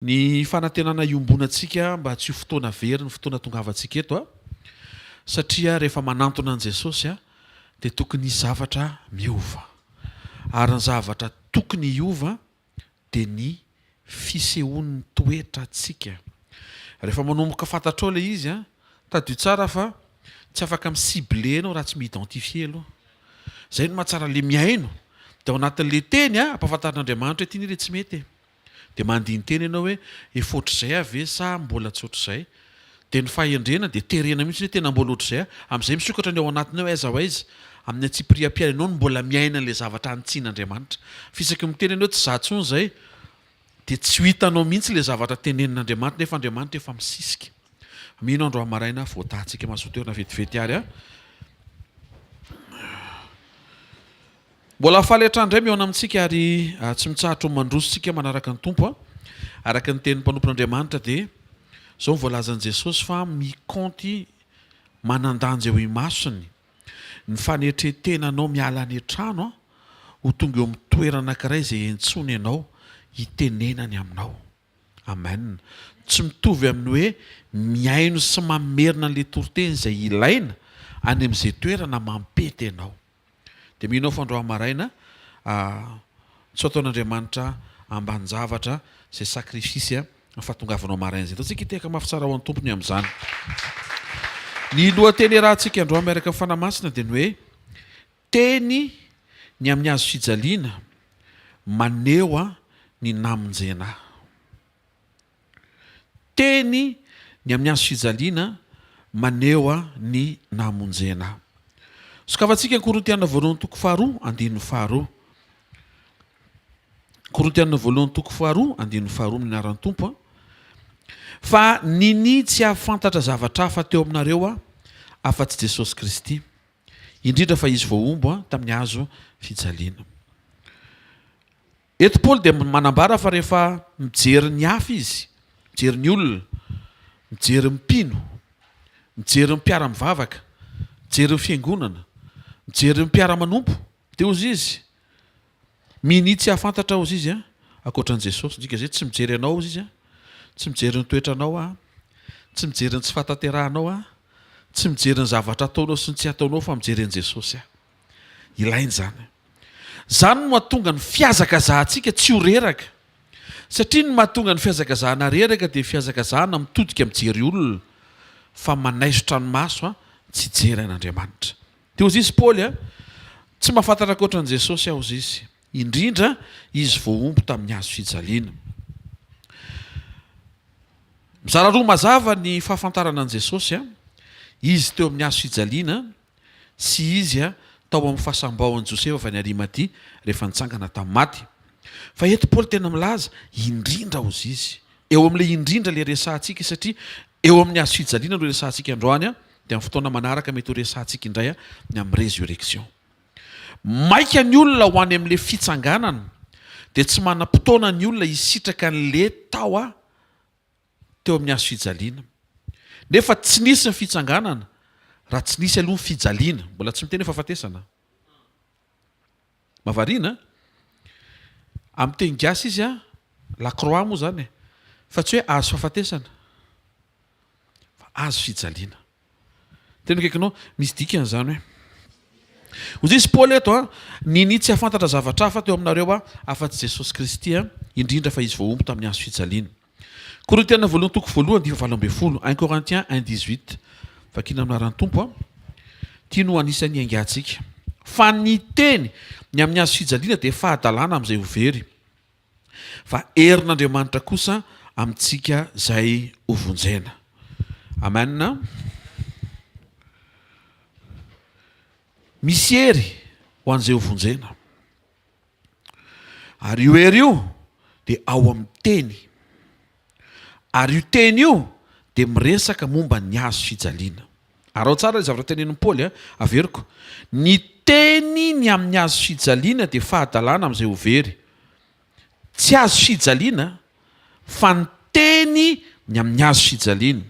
Ny fanantenana iombonantsika mba tsy ho fotoana very ny fotoana tongavantsika eto a, satria rehefa manantona an'i Jesosy a, dia tokony hisy zavatra miova. Ary ny zavatra tokony hiova dia ny fisehoan'ny toetrantsika. Rehefa manomboka fantatrao ilay izy a, tadidio tsara fa tsy afaka mi-cibler ianao raha tsy mi-identifier aloha. Izay no mahatsara ilay mihaino. Dia ao anatin'ilay teny a, ampahafantarin'Andriamanitra hoe ity anie ilay tsy mety e. Dia mandini-tena ianao hoe efa ohatr'izay aho ve sa mbola tsy ohatr'izay? Dia ny fahendrena dia terena mihitsy hoe tena mbola ohatr'izay aho. Amin'izay misokatra ny ao anatiny ao aiza ho aiza. Amin'ny antsipiriam-piainanao no mbola miaina an'ilay zavatra anitsian'Andriamanitra. Fa isaky ny miteny ianao hoe tsy izaho intsony izay dia tsy ho hitanao mihitsy ilay zavatra tenenin'Andriamanitra nefa Andriamanitra efa misisika. Mino aho androany maraina voatahantsika mazotoerana vetivety ary aho. Mbola faly hatrany indray mihaona amintsika ary tsy mitsahatra ho mandroso tsika manaraka ny Tompo a. Araka ny tenin'ny mpanompon'Andriamanitra dia izao ny voalazan'i Jesosy fa mikaonty manan-danja eo imasony ny fanetren-tenanao miala any an-trano ho tonga eo amin'ny toerana anankiray izay iantsoany anao hitenenany aminao. Amen. Tsy mitovy amin'ny hoe mihaino sy mamerina an'ilay toriteny izay ilaina any amin'izay toerana mampety anao. Dia mino aho fa androany maraina tsy ho ataon'Andriamanitra ambanin-javatra izay sacrifice ny fahatongavanao maraina izay. Ataontsika hitehaka mafy tsara ho an'ny Tompo ny amin'izany. Ny lohateny iarahantsika androany miaraka amin'ny Fanahy Masina dia ny hoe Teny ny amin'ny hazo fijaliana maneho ny namonjena ahy. Teny ny amin'ny hazo fijaliana maneho ny namonjena ahy. Sokafantsika ny Korintiana voalohany toko faharoa andininy faharoa. Korintiana voalohany toko faharoa andininy faharoa amin'ny anaran'ny Tompo. Fa ninia tsy hahafantatra zavatra hafa teo aminareo aho afa-tsy Jesosy Kristy, indrindra fa Izy voahombo tamin'ny hazo fijaliana. Eto Paoly dia manambara fa rehefa mijery ny hafa izy, mijery ny olona, mijery ny mpino, mijery ny mpiara-mivavaka, mijery ny fiangonana, mijery ny mpiara-manompo, dia hozy izy, minia tsy hahafantatra hozy izy an, ankoatra an'i Jesosy. Midika izay tsy mijery anao hozy izy an, tsy mijery ny toetranao aho, tsy mijery ny tsy fahatanterahanao aho, tsy mijery ny zavatra ataonao sy ny tsy ataonao fa mijery an'i Jesosy aho. Ilaina izany. Izany no mahatonga ny fihazakazahantsika tsy ho reraka. Satria ny mahatonga ny fihazakazahana reraka dia fihazakazahana mitodika mijery olona fa manaisotra ny maso tsy hijery an'Andriamanitra. Dia hozy izy Paoly a, tsy mahafantatra ankoatra an'i Jesosy aho hozy izy, indrindra izy voahombo tamin'ny hazo fijaliana. Mizara roa mazava ny fahafantarana an'i Jesosy a, izy teo amin'ny hazo fijaliana sy izy tao amin'ny fasam-bao an'i Josefa avy any Arimatia rehefa nitsangana tamin'ny maty. Fa eto Paoly tena milaza, indrindra hozy izy. Eo amin'ilay indrindra ilay resahantsika satria eo amin'ny hazo fijaliana no resahantsika androany, dia amin'ny fotoana manaraka mety ho resahantsika indray ny amin'ny résurrection. Maika ny olona ho any amin'ilay fitsanganana, dia tsy manam-potoana ny olona hisitraka an'ilay tao teo amin'ny hazo fijaliana. Nefa tsy nisy ny fitsanganana raha tsy nisy aloha ny fijaliana. Mbola tsy miteny hoe fahafatesana. Mahavariana an? Amin'ny teny gasy izy an, la croix moa izany e, fa tsy hoe hazo fahafatesana, fa hazo fijaliana. Tena akaikinao, misy dikany izany hoe. Hoy izy Paoly eto an, ninia tsy hahafantatra zavatra hafa teo aminareo aho afa-tsy Jesosy Kristy an, indrindra fa Izy voahombo tamin'ny hazo fijaliana. Korintiana voalohany toko voalohany andininy 18, un Corinthiens un 18. Vakina amin'ny anaran'ny Tompo an. Ity no anisan'ny hiaingantsika. Fa ny teny ny amin'ny hazo fijaliana dia fahadalana amin'izay ho very. Fa herin'Andriamanitra kosa amintsika izay hovonjena. Amen. Misy hery ho an'izay hovonjena. Ary io hery io dia ao amin'ny teny. Ary io teny io dia miresaka momba ny hazo fijaliana. Araho tsara ilay zavatra tenenin'i Paoly a, averiko. Ny teny ny amin'ny hazo fijaliana dia fahadalana amin'izay ho very. Tsy hazo fijaliana fa ny teny ny amin'ny hazo fijaliana.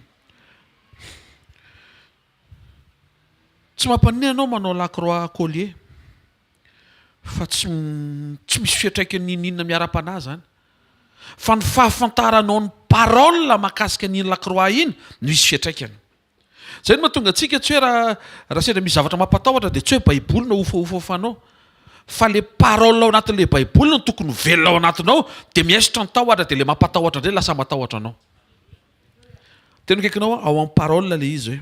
Tsy mampaninona ianao manao la croix collier fa tsy tsy misy fiantraikany n'inon'inona miara-panahy izany. Fa ny fahafantaranao ny parole mahakasika an'iny lakroa iny no hisy fiantraikany. Izay no mahatonga antsika tsy hoe raha raha sendra misy zavatra mampatahotra dia tsy hoe baiboly no ahofahofafanao fa le parole ao anatin'le baiboly no tokony ho velona ao anatinao dia miaisotra ny tahotra dia le mampatahotra indray lasa matahotra anao. Teny akaikinao ao amin'ny parole le izy hoe.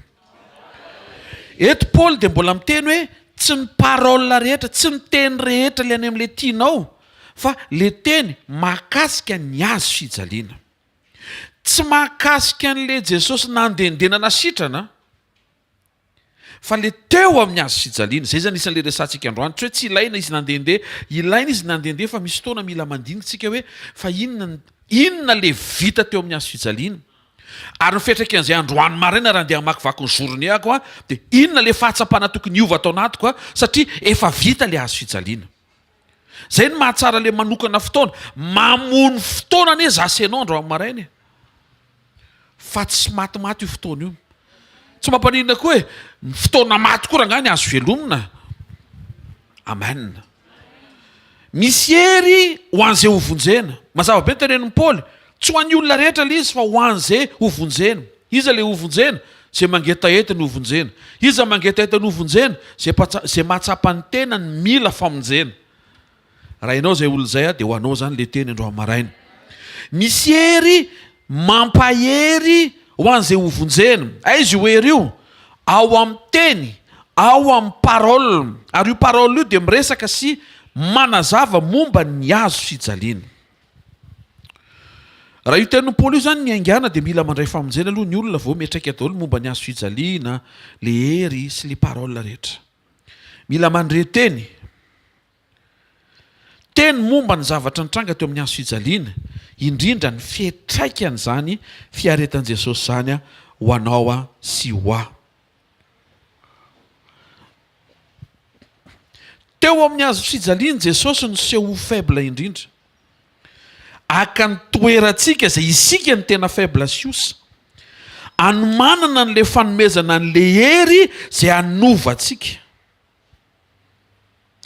Eto Paoly dia mbola miteny hoe tsy ny parole rehetra, tsy ny teny rehetra le any amin'le tianao fa le teny mahakasika ny hazo fijaliana. Tsy mahakasika an'le Jesosy nandehandeha nanasitrana fa le teo amin'ny hazo fijaliana. Zay zany isan'le resahantsika androany. Tsy hoe tsy ilaina izy nandehandeha, ilaina izy nandehandeha fa misy fotoana mila mandinika tsika hoe fa inona inona le vita teo amin'ny hazo fijaliana. Ary ny fiantraikan'izay androany maraina raha andeha hamakivaky ny journée ako a, dia inona le fahatsapana tokony hiova ato anatiko a, satria efa vita le hazo fijaliana. Zay no mahatsara le manokana fotoana. Mamono fotoana anie za sy enao androany maraina e. Fa tsy matimaty io fotoana io. Tsy mampaninona koa e, ny fotoana maty koa rangahy ny azo velomina. Amen. Misy hery ho an'izay ho vonjena. Mazava be ny tenenin'i Paoly. Tsy ho an'ny olona rehetra ilay izy fa ho an'izay ho vonjena. Iza ilay ho vonjena? Izay mangetaheta ny ho vonjena. Iza mangetaheta ny ho vonjena? Izay mpatsa, izay mahatsapa ny tenany mila famonjena. Raha ianao izay olona izay dia ho anao izany ilay teny androany maraina. Misy hery mampahery ho an'izay ho vonjena. Aiza io hery io? Ao amin'ny teny, ao amin'ny parole. Ary io parole io dia miresaka sy manazava momba ny hazo fijaliana. Raha io tenin'i Paoly io izany ny haingana dia mila mandray famonjena aloha ny olona vao miatraika daholo momba ny hazo fijaliana, le hery sy le parole rehetra. Mila mandre teny. Teny momba ny zavatra nitranga teo amin'ny hazo fijaliana, indrindra ny fiatraikan'izany fiaretan'i Jesosy izany ho anao sy ho ahy. Teo amin'ny hazo fijaliana Jesosy niseho ho faible indrindra. Haka ny toerantsika izay isika no tena faible sy osa. Anomanana an'ilay fanomezana an'ilay hery izay hanova antsika.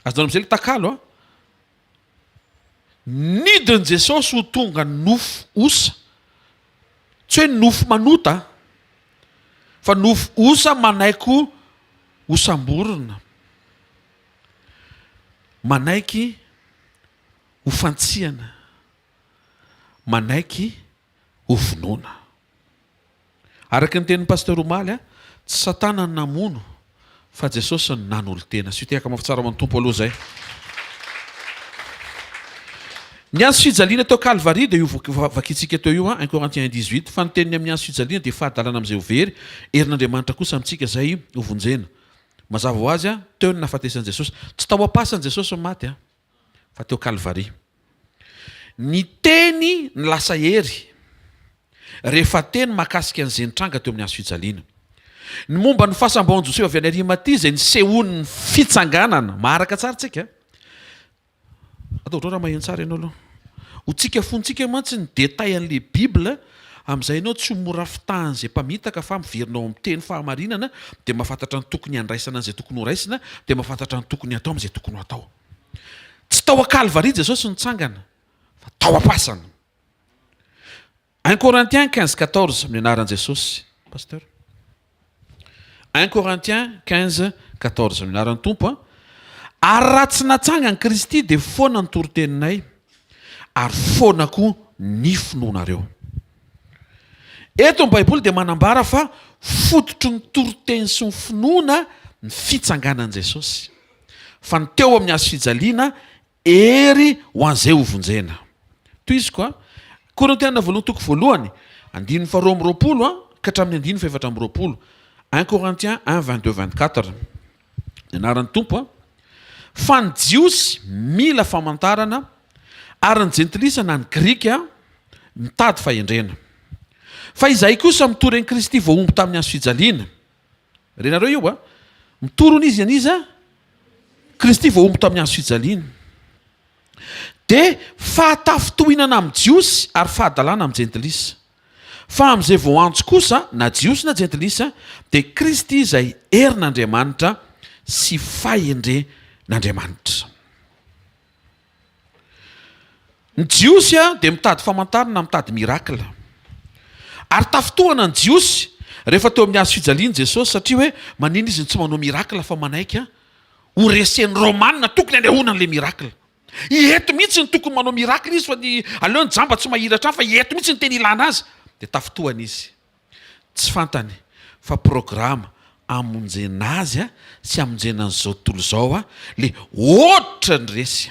Azonao amin'izay ilay takalo a. Nidin'i Jesosy ho tonga nofo osa. Tsy hoe nofo manota fa nofo osa manaiky ho samborina. Manaiky ho fantsihana, manaiky ho vonoina. Araka ny tenin'ny Pasteur omaly, tsy Satana no namono fa Jesosy no nanolo-tena. Asio tehaka mafy tsara ho an'ny Tompo aloha izay. Ny hazo fijaliana teo Kalvary dia io vakintsika teo io, 1 Corinthiens 1, 18, fa ny teniny amin'ny hazo fijaliana dia fahadalana amin'izay ho very, herin'Andriamanitra kosa amintsika izay ho vonjena. Mazava ho azy, teo ny nahafatesan'i Jesosy. Tsy tao am-pasana Jesosy no maty, fa teo Kalvary. Ny teny no lasa hery rehefa teny mahakasika an'izay nitranga teo amin'ny hazo fijaliana. Ny momba ny fahasambaon'i Josefa avy any Arimatia izay nisehoan'ny fitsanganana. Maharaka tsara tsika? Atao ohatrao raha maheno tsara ianao aloha. Ho tsika fontsika mantsy ny détail an'ilay Bible, amin'izay ianao tsy ho mora fitahan'izay mpamitaka fa miverina ao amin'ny teny fahamarinana dia mahafantatra ny tokony handraisana an'izay tokony horaisina dia mahafantatra ny tokony hatao amin'izay tokony ho atao. Tsy tao an-Kalvary Jesosy nitsangana fa tao am-pasana. Un Corinthiens 15 14 amin'ny anaran'i Jesosy. Pasteur. Un Corinthiens 15 14 amin'ny anaran'ny Tompo a. Ary raha tsy natsangan'i Kristy dia foana ny toriteninay ary foana koa ny finoanareo. Eto ny Baiboly dia manambara fa fototry ny toriteny sy ny finoana ny fitsanganan'i Jesosy. Fa ny teo amin'ny hazo fijaliana hery ho an'izay ho vonjena. Tohiziko a. Korintiana voalohany toko voalohany, andininy faharoa amby roapolo a, ka hatramin'ny andininy fahefatra amby roapolo. Un Corinthiens 1, 22, 24. Ny anaran'ny Tompo a. Fa ny Jiosy mila famantarana, ary ny Jentilisa na ny Grika mitady fahendrena. Fa izahay kosa mitory an'i Kristy voahombo tamin'ny hazo fijaliana. Renareo io a? Mitory hono izy an'iza? Kristy voahombo tamin'ny hazo fijaliana. Dia fahatafintohinana amin'ny Jiosy ary fahadalana amin'ny Jentilisa. Fa amin'izay voaantso kosa, na Jiosy na Jentilisa, dia Kristy izay herin'Andriamanitra sy fahendren'Andriamanitra. Ny Jiosy dia mitady famantarana, mitady miracle. Ary tafintohana ny Jiosy rehefa teo amin'ny hazo fijaliana Jesosy satria hoe maninona izy no tsy manao miracle fa manaiky ho resen'ny Romana tokony hanehoana an'ilay miracle. Eto mihitsy no tokony manao miracle izy fa ny aleo ny jamba tsy mahiratra fa eto mihitsy no tena ilana azy. Dia tafintohana izy. Tsy fantany fa programa hamonjena azy sy hamonjena an'izao tontolo izao le ohatry ny resy.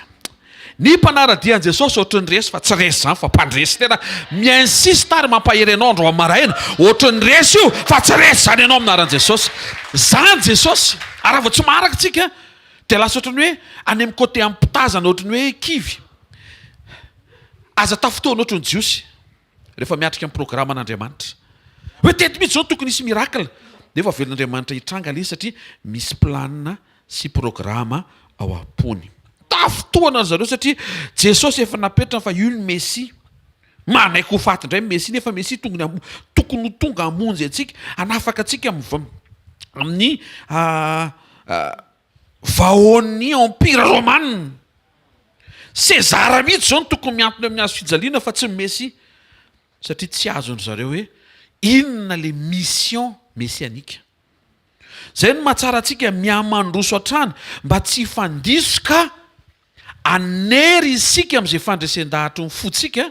Ny mpanara-dia an'i Jesosy ohatry ny resy fa tsy resy izany fa mpandresy tena mi-insiste ary mampahery anao androany maraina ohatry ny resy io fa tsy resy izany ianao amin'ny anaran'i Jesosy. Izany Jesosy. Ary raha vao tsy maharaka tsika dia lasa ohatry ny hoe any amin'ny côté ampitazana ohatry ny hoe kivy. Aza tafintohina ohatry ny Jiosy. Rehefa miatrika ny programan'Andriamanitra. Hoe teto mihitsy izao tokony hisy miracle. Nefa avelon'Andriamanitra hitranga ilay izy satria misy planina sy programa ao am-pony. Tafintohana ry zareo satria Jesosy efa napetrany fa io ny Mesia. Manaiky ho faty indray ny Mesia nefa Mesia tongony tokony ho tonga hamonjy antsika, hanafaka antsika amin'ny vahoan'ny empire romana. Sezara mihitsy izao no tokony mihantona eo amin'ny hazo fijaliana fa tsy ny Mesia satria tsy azon-dry zareo hoe inona le mission messianique. Izay no mahatsara antsika mihamandroso hatrany mba tsy hifandiso ka hanery isika amin'izay fandresen-dahatry ny fontsika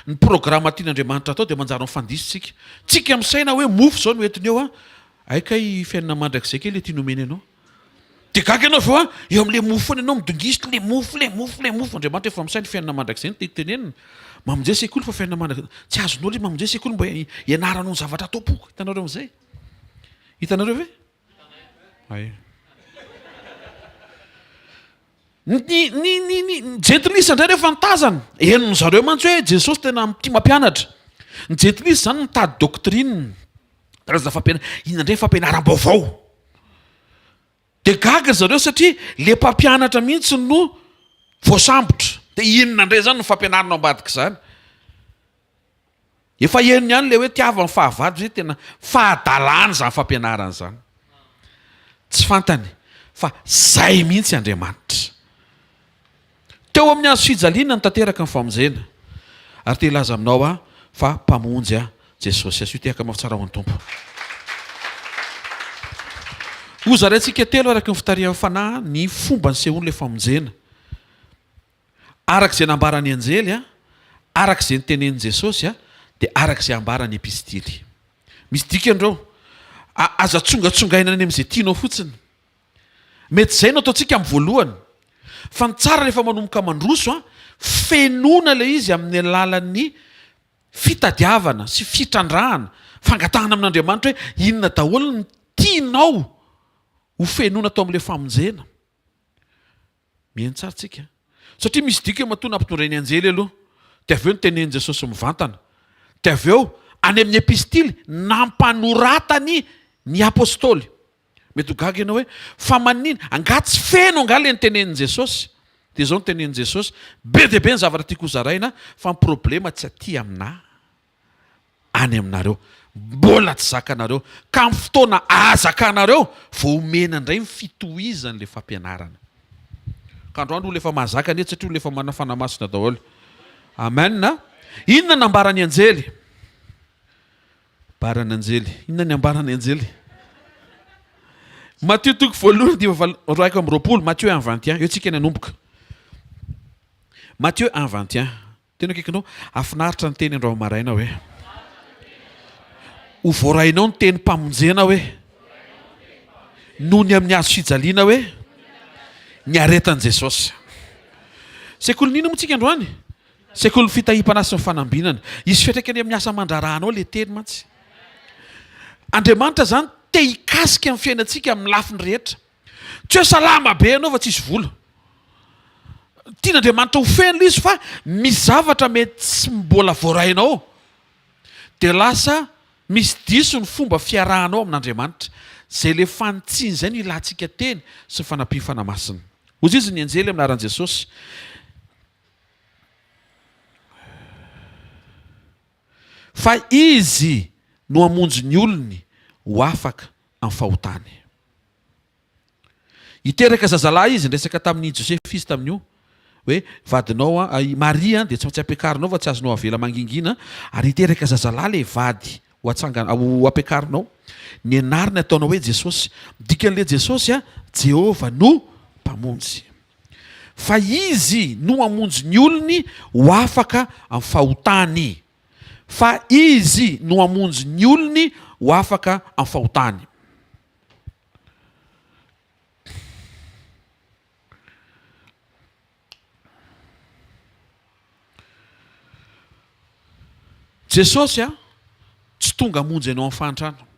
ny programa tian'Andriamanitra atao dia manjary mifandiso tsika. Tsika misaina hoe mofo izao no entiny eo an, hay kay fiainana mandrakizay kay le tiany omena anao. Dia gaga ianao avy eo an, eo amin'ilay mofo foana ianao midongisitra, ilay mofo, ilay mofo, ilay mofo. Andriamanitra efa misaina fiainana mandrakizay no tiako tenenina. Mamonjea sekoly fa fiainana mandrakizay. Tsy azonao ilay mamonjea sekoly mba hianaranao ny zavatra ato am-poko. Hitanareo amin'izay? Hitanareo ve? Hay. Ny, ny, ny, ny jentilisa indray rehefa nitazana, henon'ny zareo mantsy hoe Jesosy tena tia mampianatra. Ny jentilisa izany mitady doctrine, karazana fampianarana, inona indray fampianaram-baovao. Dia gaga ry zareo satria le mpampianatra mihitsy no voasambotra. Dia inona indray izany no fampianarana ao ambadik'izany? Efa henony ihany ilay hoe tiava ny fahavalo zay tena fahadalana izany fampianarana izany. Tsy fantany fa zay mihitsy Andriamanitra. Teo amin'ny hazo fijaliana no tanteraka ny famonjena. Ary te hilaza aminao aho fa Mpamonjy aho Jesosy. Asio tehaka mafy tsara ho an'ny Tompo. Hozaraintsika telo araka ny fitarihan'ny Fanahy ny fomba nisehoan'ilay famonjena. Araka izay nambaran'ny anjely, araka izay notenenin'i Jesosy, dia araka izay ambaran'ny epistily. Misy dikany ireo. Aza tsongatsongaina any amin'izay tianao fotsiny. Mety izay no ataontsika amin'ny voalohany. Fa ny tsara rehefa manomboka mandroso, fenoina ilay izy amin'ny alalan'ny fitadiavana sy fitrandrahana, fangatahana amin'Andriamanitra hoe inona daholo no tianao ho fenoina tao amin'ilay famonjena. Mihaino tsara tsika. Satria misy dikany matoa nampitondrainy anjely aloha, dia avy eo notenenin'i Jesosy mivantana. Dia avy eo any amin'ny epistily nampanoratany ny apostoly. Mety ho gaga ianao hoe fa maninona? Angaha tsy feno angaha ilay notenenin'i Jesosy? Dia izao notenenin'i Jesosy, be dia be ny zavatra tiako hozaraina fa ny problema tsy aty aminà. any aminareo, mbola tsy zakanareo, ka amin'ny fotoana ahazakanareo vao omena indray ny fitohizan'ilay fampianarana. Ka androany olona efa mahazaka anie satria olona efa manana fanahy masina daholo. Amen. Inona nambaran'ny anjely? Baran'ny anjely. Inona ny ambaran'ny anjely? Matio toko voalohany dia 21, Matio 1 21, eo tsika ny hanomboka. Matio 1 21. Tena akaikinao. Hafinaritra ny teny androany maraina hoe. Ho voarainao ny tenim-pamonjena hoe. Noho ny amin'ny hazo fijaliana hoe. Niaretan'i Jesosy. Sekolin'ny inona moa tsika androany? Sekolin'ny fitahiam-panahy sy ny fanambinana. Hisy fiantraikany amin'ny asa aman-draharahanao ilay teny mantsy. Andriamanitra izany te hikasika ny fiainantsika amin'ny lafiny rehetra. Tsy hoe salama be ianao fa tsisy vola. Tian'Andriamanitra ho feno ilay izy fa misy zavatra mety tsy mbola voarainao. Dia lasa misy diso ny fomba fiarahanao amin'Andriamanitra. Izay ilay fanitsiana izay no ilantsika teny sy ny fanampian'ny Fanahy Masina. Hoy izy ny anjely amin'ny anaran'i Jesosy. Fa Izy no hamonjy ny olony ho afaka amin'ny fahotany. Hiteraka zazalahy izy, niresaka tamin'i Josefa izy tamin'io. Hoe vadinao an, i Maria dia tsy maintsy ampiakarinao fa tsy azonao avela mangingina ary hiteraka zazalahy ilay vady ho atsangana, ho ampiakarinao. Ny anarany ataonao hoe Jesosy. Ny dikan'ilay Jesosy an, Jehovah no Mpamonjy. Fa Izy no hamonjy ny olony ho afaka amin'ny fahotany. Fa Izy no hamonjy ny olony ho afaka amin'ny fahotany. Jesosy a, tsy tonga hamonjy anao amin'ny fahantrana.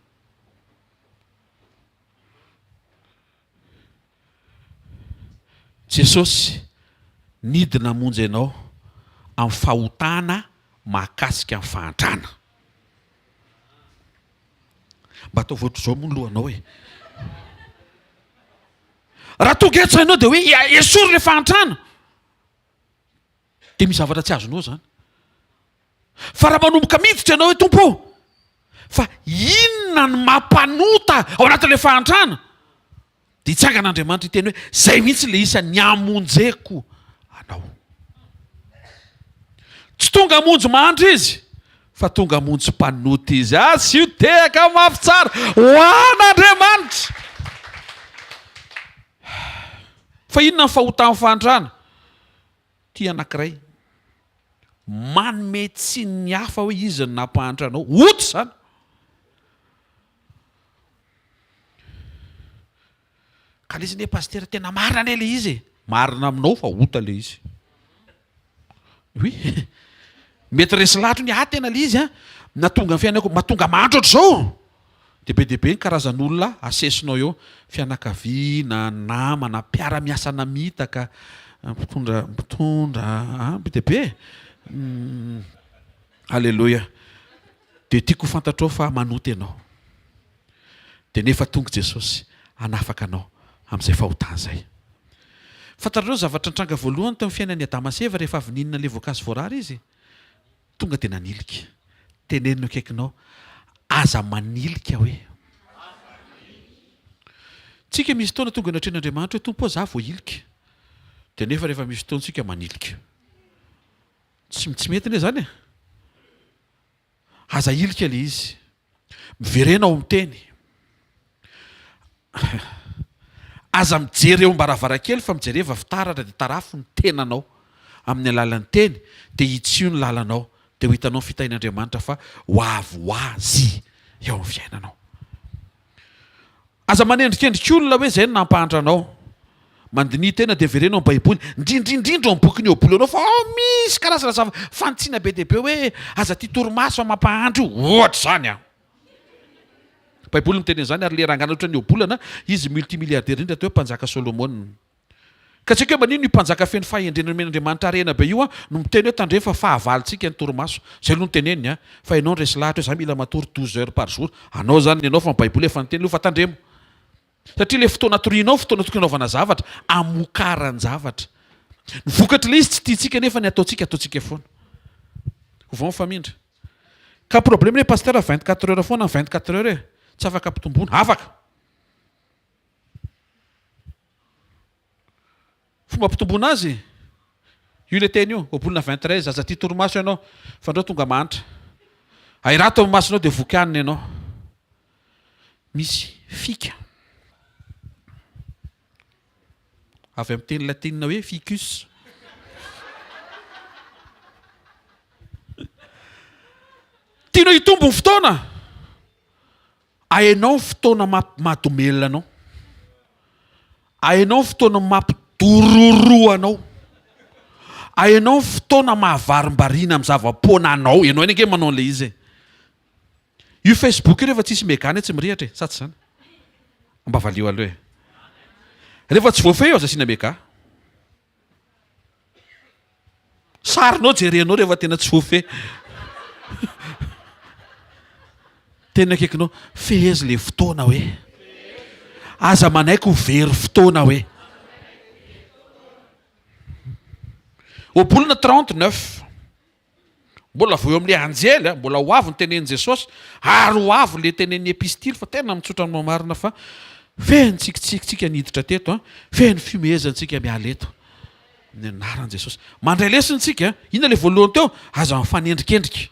Jesosy nidina hamonjy anao amin'ny fahotana mahakasika ny fahantrana. Mba ataovy ohatr'izao moa ny lohanao e. Raha tonga eto ianao dia hoe esory ilay fahantrana, dia misy zavatra tsy azonao izany. Fa raha manomboka miditra ianao hoe Tompo ô, fa inona no mampanota ao anatin'ilay fahantrana? Dia hitsangana Andriamanitra hiteny hoe izay mihitsy ilay isan'ny hamonjeko anao. Tsy tonga hamonjy mahantra izy, fa tonga hamonjy mpanota izy. Asio tehaka mafy tsara ho an'Andriamanitra. Fa inona ny fahotan'ny fahantrana? Ity anankiray, manome tsiny ny hafa hoe izy no nampahantra anao. Ota izany. Ka le izy anie pasitera tena marina anie le izy e! Marina aminao fa ota le izy. Oui. Mety resy lahatra ny ahy tena le izy an, nahatonga ny fiainako, mahatonga mahantra ohatr'izao. Dia be dia be ny karazan'olona asesinao eo, fianakaviana, namana, mpiara-miasa namitaka, mpitondra, mpitondra, an, be dia be e. Aleloia. Dia tiako ho fantatrao fa manota ianao. Dia nefa tonga Jesosy hanafaka anao amin'izay fahotana izay. Fantatrareo ny zavatra nitranga voalohany teo amin'ny fiainan'i Adama sy Eva rehefa avy nihinana ilay voankazo voarara izy? Tonga dia nanilika. Teneno eo akaikinao, aza manilika hoe. Tsika misy fotoana tonga eo anatrehan'Andriamanitra hoe Tompo ô za voahilika. Dia nefa rehefa misy fotoana tsika manilika. Tsy tsy mety anie zany e. Aza ahilika ilay izy. Miverena ao amin'ny teny. Aza mijery eo am-baravarankely fa mijereva fitaratra dia tarafo ny tenanao amin'ny alalan'ny teny dia hitsio ny lalanao dia ho hitanao ny fitahian'Andriamanitra fa ho avy ho azy eo amin'ny fiainanao. Aza manendrikendrika olona hoe izay no nampahantra anao. Mandiniha tena dia avereno amin'ny Baiboly, indrindra indrindra ao amin'ny bokin'i Ohabolana ao fa ao misy karazana zava fanitsiana be dia be hoe aza tia torimaso fa mampahantra io, ohatra izany an! Baiboly miteny an'izany ary le rangahy nanotra ny Ohabolana, izy multimilliardaire indrindra teo mpanjaka Solomona. Ka tsy haiko hoe maninona io mpanjaka feno fahendrena nomen'Andriamanitra harena be io no miteny hoe tandremo fa fahavalontsika ny torimaso. Zay aloha no teneniny an! Fa ianao no resy lahatra hoe za mila matory 12 heures par jour. Anao zany ny anao fa ny baiboly efa niteny aloha fa tandremo. Satria le fotoana atorianao fotoana tokony hanaovana zavatra, amokaran-javatra. Ny vokatr'ilay izy tsy tiantsika nefa ny ataontsika ataontsika foana. Ovao ny famindra. Ka problème hoe pasteur 24 heures foana ny 24 heures e! Tsy afaka ampitomboina. Afaka! Fomba ampitomboana azy? Io ilay teny io, ohabolana 23, aza tia torimaso ianao, fandrao tonga mahantra. Ahirato amin'ny masonao dia voky hanina ianao. Misy fika. Avy amin'ny teny latinina hoe ficus. Tianao hitombo ny fotoana? Ahenao ny fotoana mahadomelina anao. Ahenao ny fotoana mampidororo anao. Ahenao ny fotoana mahavarimbariana amin'ny zava-poana anao. Ianao ihany ange manao an'ilay izy e. Io Facebook io rehefa tsisy mega anie tsy mirehatra e, sa tsy izany? Mba valio aloha e. Rehefa tsy voafehy io aza asiana mega. Sarinao jerenao rehefa tena tsy voafehy. Tena akaikinao, fehezo le fotoana hoe. Aza manaiky ho very fotoana hoe. Ohabolana 39. Mbola vao eo amin'ilay anjely a, mbola ho avy ny tenenin'i Jesosy, ary ho avy ilay tenenin'ny epistily fa tena mitsotra ny marina fa feno tsikitsikintsika niditra teto a, feno fihomehezantsika miala eto. Ny anaran'i Jesosy. Mandray lesona isika. Inona ilay voalohany teo? Aza mifanendrikendrika.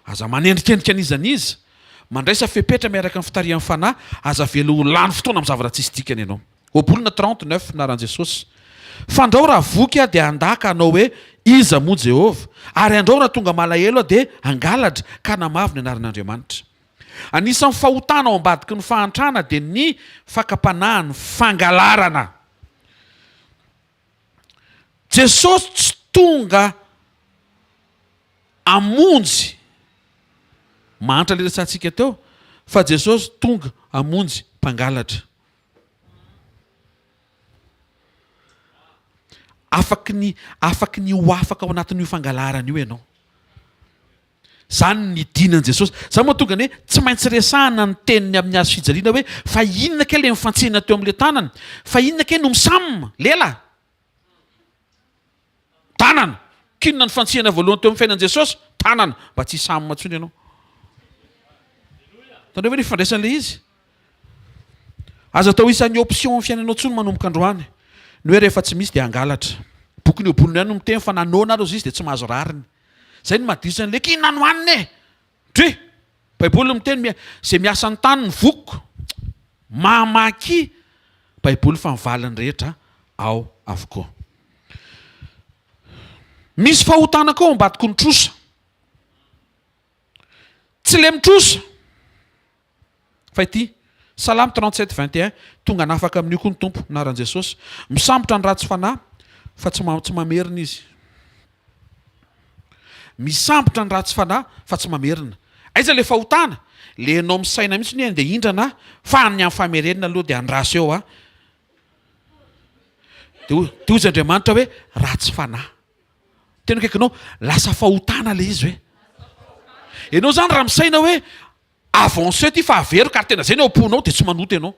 Aza manendrikendrika an'iza n'iza. Mandraisa fepetra miaraka amin'ny fitarihan'ny Fanahy. Aza avela ho lany fotoana amin'ny zavatra tsisy dikany ianao. Ohabolana 39, anaran'i Jesosy. Fandrao raha voky aho dia handà ka hanao hoe, Iza moa Jehovah? Ary andrao raha tonga malahelo aho dia hangalatra ka hanamavo ny anaran'Andriamanitra. Anisan'ny fahotana ao ambadiky ny fahantrana dia ny fakam-panahy, ny fangalarana. Jesosy tsy tonga hamonjy mahantra le resahantsika teo fa Jesosy tonga hamonjy mpangalatra. Afaky ny afaky ny ho afaka ao anatin'io fangalarana io ianao. Zany ny nidinan'i Jesosy. Zany mahatonga ny hoe tsy maintsy resahana ny teniny amin'ny hazo fijaliana hoe fa inona kay le mifantsina teo amin'le tanana? Fa inona kay no misam? Lela? Tanana! K'inona ny fantsihana voalohany teo amin'ny fiainan'i Jesosy? Tanana! Mba tsy hisam intsony ianao. Hitanareo ve ny fifandraisan'ilay izy? Aza atao isan'ny option amin'ny fiainanao intsony manomboka androany ny hoe rehefa tsy misy dia hangalatra. Bokin'i Ohabolana ihany no miteny fa na noana ary ozy izy dia tsy mahazo rariny. Zay no mahadiso an'ilay k'inona no hanina e! Dry! Baiboly no miteny mia izay miasa ny tany ny vokiko. Mamakia Baiboly fa ny valiny rehetra ao avokoa. Misy fahotana koa ao ambadiky ny trosa. Tsy le mitrosa fa ity Salamo 37 21 tonga hanafaka amin'io koa ny Tompo, anaran'i Jesosy. Misambotra ny ratsy fanahy fa tsy tsy mamerina izy. Misambotra ny ratsy fanahy fa tsy mamerina. Aiza le fahotana? Le enao misaina mihitsy hoe andeha hindrana aho fa ny amin'ny famerenana aloha dia andraso eo aho. Dia hoy Andriamanitra hoe ratsy fanahy. Tena akaikinao, lasa fahotana le izy hoe. Ianao zany raha misaina hoe avancer ty fa averiko ary tena zay ny ao am-ponao dia tsy manota ianao.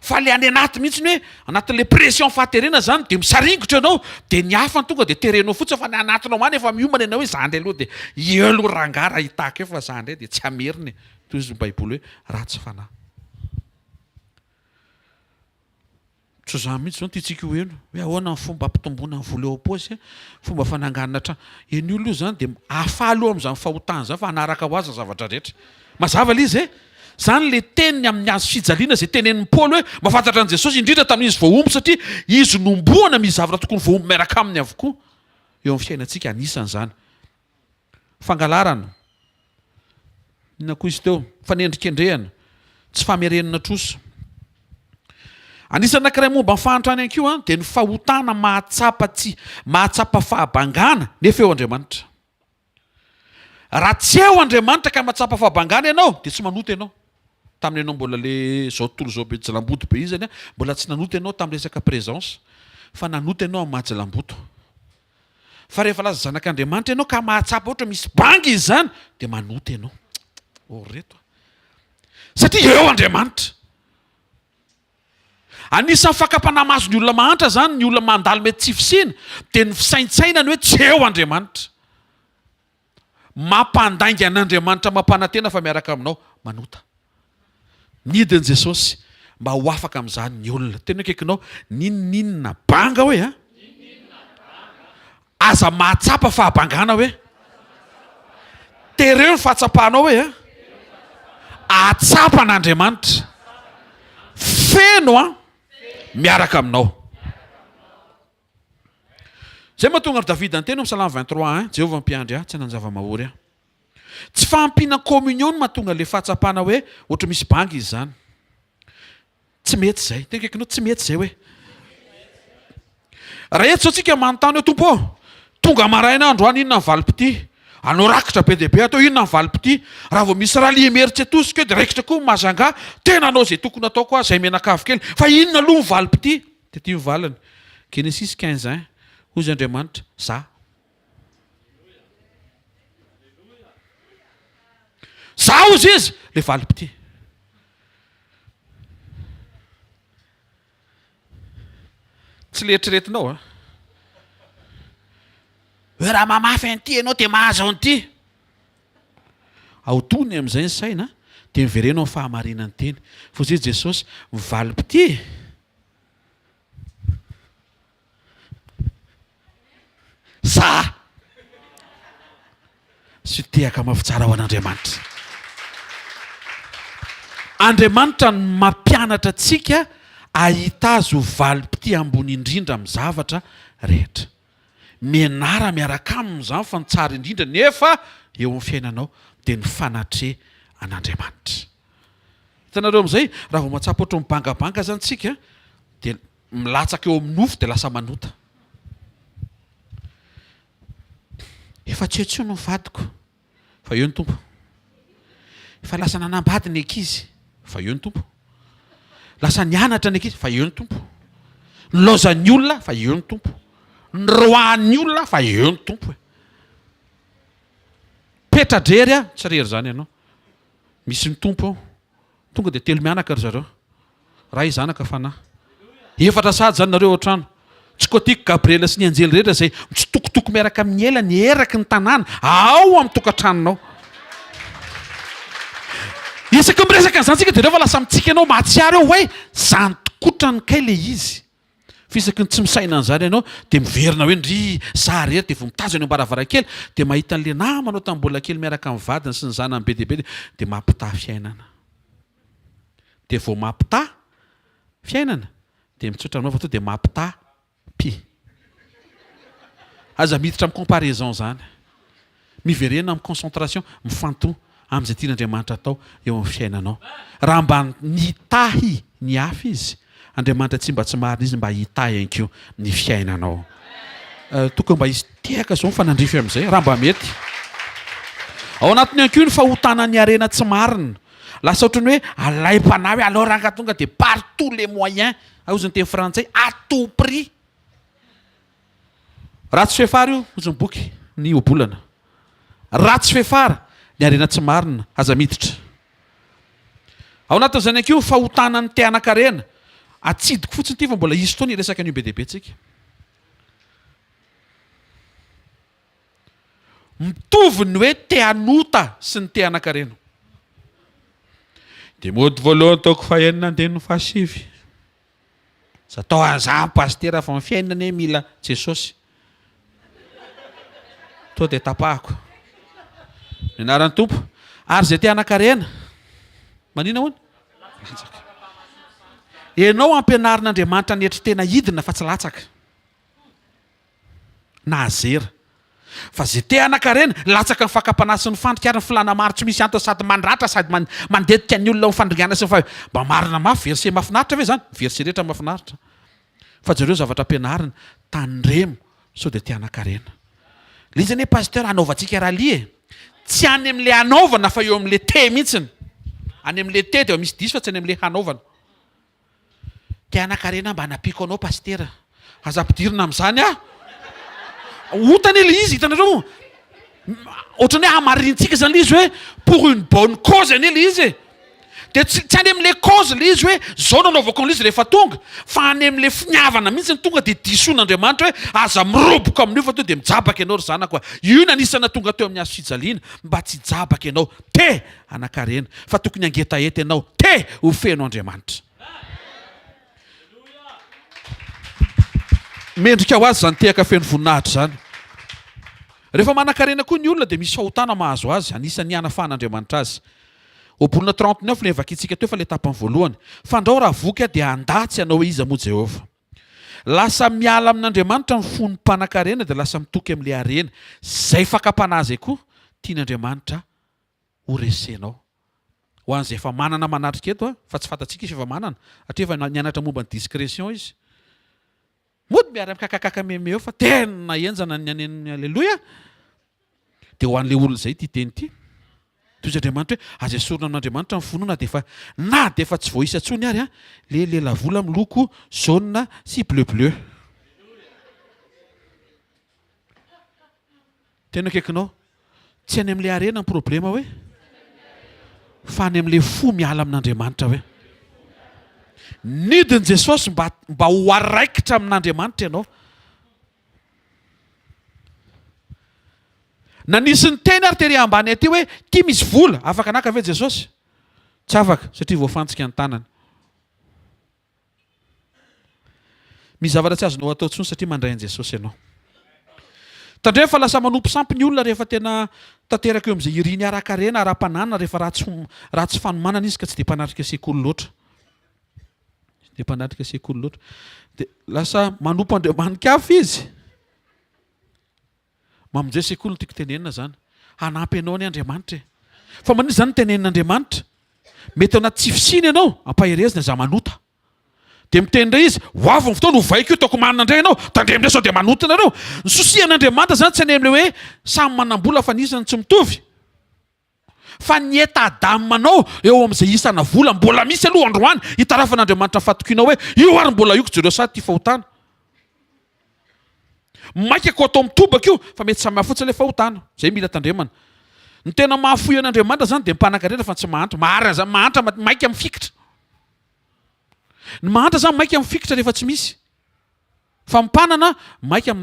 Fa le any anaty mihitsy ny hoe anatin'le pression fahaterena zany dia misaringotra ianao dia ny hafa ny tonga dia terenao fotsiny fa ny anatinao any efa miomana ianao hoe za ndray aloha dia eo aloha rangahy raha hitako eo fa za ndray dia tsy hamerina e. Toy izy ny baiboly hoe ratsy fanahy. Tsy izany mihitsy izao no tiantsika ho heno, hoe ahoana ny fomba hampitomboana ny vola eo am-paosy, fomba fananganana trano. Eny olona io izany dia hahafaly eo amin'izany fahotana izany fa hanaraka ho azy ny zavatra rehetra. Mazava ilay izy e? Izany ilay teniny amin'ny hazo fijaliana izay tenenin'i Paoly hoe mahafantatra an'i Jesosy indrindra tamin'izy voahombo satria izy nomboana misy zavatra tokony voahombo miaraka aminy avokoa eo amin'ny fiainantsika anisan'izany. Fangalarana, inona koa izy teo? Fanendrikendrehana, tsy famerenana trosa. Anisan'ny anankiray momba ny fahantrana ihany koa dia ny fahotana mahatsapa tsy mahatsapa fahabangana nefa eo Andriamanitra. Raha tsy eo Andriamanitra ka mahatsapa fahabangana ianao dia tsy manota ianao. Tamin'ny ianao mbola le zao tontolo izao be jilamboto be io zany mbola tsy nanota ianao tamin'ny resaka présence fa nanota ianao amin'ny maha jilamboto. Fa rehefa lasa zanak'Andriamanitra ianao ka mahatsapa ohatra misy banga izy izany dia manota ianao. Oh reto a. Satria eo Andriamanitra. Anisan'ny fakam-panahy mahazo ny olona mahantra izany, ny olona mandalo mety tsy fisiana, dia ny fisaintsainany hoe tsy eo Andriamanitra. Mampandainga an'Andriamanitra mampanantena fa miaraka aminao, manota. Nidin'i Jesosy mba ho afaka amin'izany ny olona. Tena akaikinao, n'inon'inona banga hoe a. Aza mahatsapa fahabangana hoe. Tereo ny fahatsapanao hoe a. Ahatsapa an'Andriamanitra. Feno a miaraka aminao. Izay mahatonga ry Davida niteny ao amin'ny Salamo 23 1, Jehovah mpiandry ahy, tsy hanan-java-mahory aho. Tsy fahampiana communion no mahatonga ilay fahatsapana hoe ohatry misy banga izy izany. Tsy mety izay. Tena akaikinao, tsy mety izay hoe. Raha eto izao tsika manontany hoe Tompo ô, tonga maraina aho androany inona ny valim-pitia? Anao rakitra be dia be atao inona ny valim-pitia? Raha vao misy rallye Imerintsiatosika eo dia raikitra koa ny Majunga, tena hanao izay tokony hataoko aho, izay mianakavy kely. Fa inona aloha ny valim-pitia? Dia ity ny valiny, Genesis 15 un, Hoy izy Andriamanitra, Za. Za hozy izy, le valim-pitia. Tsy le eritreretinao a. Hoe raha mamafy an'ity ianao dia mahazo an'ity. Aotony amin'izay ny saina dia mivereno amin'ny fahamarinan'ny teny. Fa hoy Jesosy, ny valim-pitia e. Mitaha sy tehaka mafy tsara ho an'Andriamanitra. Andriamanitra no mampianatra antsika ahita Azy ho valim-pitia ambony indrindra amin'ny zavatra rehetra. Mianara miaraka Aminy izany fa ny tsara indrindra nefa eo amin'ny fiainanao dia ny fanatre an'Andriamanitra. Hitanareo amin'izay, raha vao mahatsapa ohatran'ny mibangabanga izany tsika dia milatsaka eo amin'ny nofo dia lasa manota. Efa tsy eo intsony ny vadiko fa eo ny Tompo. Efa lasa nanambady ny ankizy fa eo ny Tompo. Lasa nianatra ny ankizy fa eo ny Tompo. Nilaozan'ny olona fa eo ny Tompo. Niroahan'ny olona fa eo ny Tompo e. Petra-drery aho, tsy rery izany ianao. Misy ny Tompo ao. Tonga dia telo mianaka ry zareo. Ray, Zanaka, Fanahy. Efatra sahady izany nareo ao an-trano. Tsy koa tiako Gabriela sy ny anjely rehetra izay mitsitokotoko miaraka amin'ny elany eraky ny tanàna ao amin'ny tokantranonao. Isaky ny miresaka an'izany tsika dia reo fa lasa mitsiky ianao mahatsiaro eo hoe zany tokotrany kay le izy. Fa isaky ny tsy misaina an'izany ianao dia miverina hoe ndry za rery dia vao mitazona eo am-baravarankely dia mahita an'le namanao tamin'ny mbola kely miaraka amin'ny vadiny sy ny zanany be dia be dia mampitaha fiainana. Dia vao mampitaha fiainana dia mitsotra aminao fa tonga dia mampitaha pi. Aza miditra amin'ny comparaison izany. Miverena amin'ny concentration, mifantoha amin'izay tian'Andriamanitra atao eo amin'ny fiainanao. Raha mba nitahy ny hafa Izy, Andriamanitra tsy mba tsy marina Izy mba hitahy ihany koa ny fiainanao. Tokony mba hisy tehaka izao mifanandrify amin'izay, raha mba mety. Ao anatiny ihany koa ny fahotana ny harena tsy marina. Lasa ohatran'ny hoe alaim-panahy hoe aleo ranga tonga dia par tous les moyens, hozy ny teny frantsay, à tout prix. Ratsy fefara io, hozy ny boky, ny ohabolana. Ratsy fefara, ny harena tsy marina, aza miditra. Ao anatin'izany ihany koa, fahotana ny te hanan-karena. Atsidiko fotsiny ity fa mbola hisy fotoana hiresaka an'io be dia be tsika. Mitovy ny hoe te hanota sy ny te hanan-karena. Timoty voalohany toko fahenina andininy fahasivy. Za atao an'izany pasitera fa ny fiainana anie mila Jesosy. Tonga dia tapahako. Ny anaran'ny Tompo. Ary izay te hanan-karena. Manina hono? Latsaka. Ianao ampianarin'Andriamanitra ny hetry tena hidina fa tsy latsaka. Na azera. Fa ze te hanakarena, latsaka ny fakam-panahy sy ny fandrika ary ny filàna maro tsy misy antony sady mandratra sady mandetika ny olona ho fandringana sy ny faha Mba marina mafy, verset mahafinaritra ve izany? Ny verset rehetra mahafinaritra. Fa jereo ny zavatra ampianariny, tandremo sao dia te hanakarena. Le izy anie pasteur hanaovantsika rallye e! Tsy any amin'le hanaovana fa eo amin'le te mihitsiny. Any amin'le te dia misy diso fa tsy any amin'le hanaovana. Te hanakarena mba hanampiako anao pasitera. Aza ampidirina amin'izany aho. Ota anie ilay izy, hitanareo moa. Ohatran'ny hoe hamarintsika izany ilay izy hoe pour une bonne cause anie ilay izy e. Dia tsy tsy any amin'ilay cause ilay izy hoe izao no anaovako an'ilay izy rehefa tonga, fa any amin'ilay finiavana mihitsy tonga dia disoin'Andriamanitra hoe aza miroboka amin'io fa tonga dia mijabaka ianao ry zanako a. Io no anisana tonga teo amin'ny hazo fijaliana mba tsy hijabaka ianao. Te Hanan-karena, fa tokony hangetaheta ianao, te ho feno Andriamanitra. Mendrika ho azy izany tehaka feno voninahitra izany. Rehefa manan-karena koa ny olona dia misy fahotana mahazo azy, anisan'ny hanafahan'Andriamanitra azy. Ohabolana 39 ilay vakintsika teo fa ilay tapany voalohany. Fandrao raha voky aho dia handà tsy hanao hoe iza moa Jehovah. Lasa miala amin'Andriamanitra ny fon'ny mpanan-karena dia lasa mitoky amin'ilay harena. Izay fakam-panahy izay koa tian'Andriamanitra ho resenao. Ho an'izay efa manana manatrika eto a, fa tsy fantatsika izy fa efa manana, satria efa nianatra momba ny discrétion izy. Mody miara mikakakaka meme eo fa tena henjana ny any amin'ny aleloia. Dia ho an'ilay olona izay ity teny ity. Toy izy Andriamanitra hoe aza esorina amin'Andriamanitra ny finoana dia efa na dia efa tsy voaisa intsony ary a, le lelavola miloko jaune sy bleu bleu. Tena akaikinao. Tsy any amin'ilay harena ny problema hoe, fa any amin'ilay fo miala amin'Andriamanitra hoe. Nidin'i Jesosy mba mba ho araikitra amin'Andriamanitra ianao. Na nisy niteny ary tery ambany aty hoe, ty misy vola, afaka naka ve Jesosy? Tsy afaka, satria voafantsika ny tanany. Misy zavatra tsy azonao atao intsony satria mandray an'i Jesosy ianao. Tandremo fa lasa manompo sampy ny olona rehefa tena tanteraka eo amin'izay iriny ara-karena, ara-pananana, rehefa ratsy ratsy fanomanana izy ka tsy dia mpanatrika sekoly loatra. Tsy dia mpanatrika sekoly loatra. Dia lasa manompo andriamani-kafa izy. Mamonjea sekoly no tiako tenenina zany. Hanampy anao anie Andriamanitra e. Fa maninona izany no tenenin'Andriamanitra? Mety ao anaty tsy fisiana ianao, ampaherezina za manota. Dia miteny indray izy, ho avy ny fotoana hovaiko io, ataoko manina indray ianao, tandremo indray sao dia manota nareo. Ny souci-an'Andriamanitra zany tsy any amin'ilay hoe samy manam-bola fa ny isany tsy mitovy. Fa ny état d'âme anao eo amin'izay isana vola mbola misy aloha androany hitarafan'Andriamanitra ny fahatokianao hoe io ary mbola io jereo sady ity fahotana. Maika ko atao mitobaka io fa mety samy hafa fotsiny ilay fahotana. Izay mila tandremana. Ny tena mahafoy an'Andriamanitra izany dia ny mpanankarena fa tsy mahantra. Marina izany, mahantra maika mifikitra. Ny mahantra izany maika mifikitra rehefa tsy misy. Fa ny mpanana maika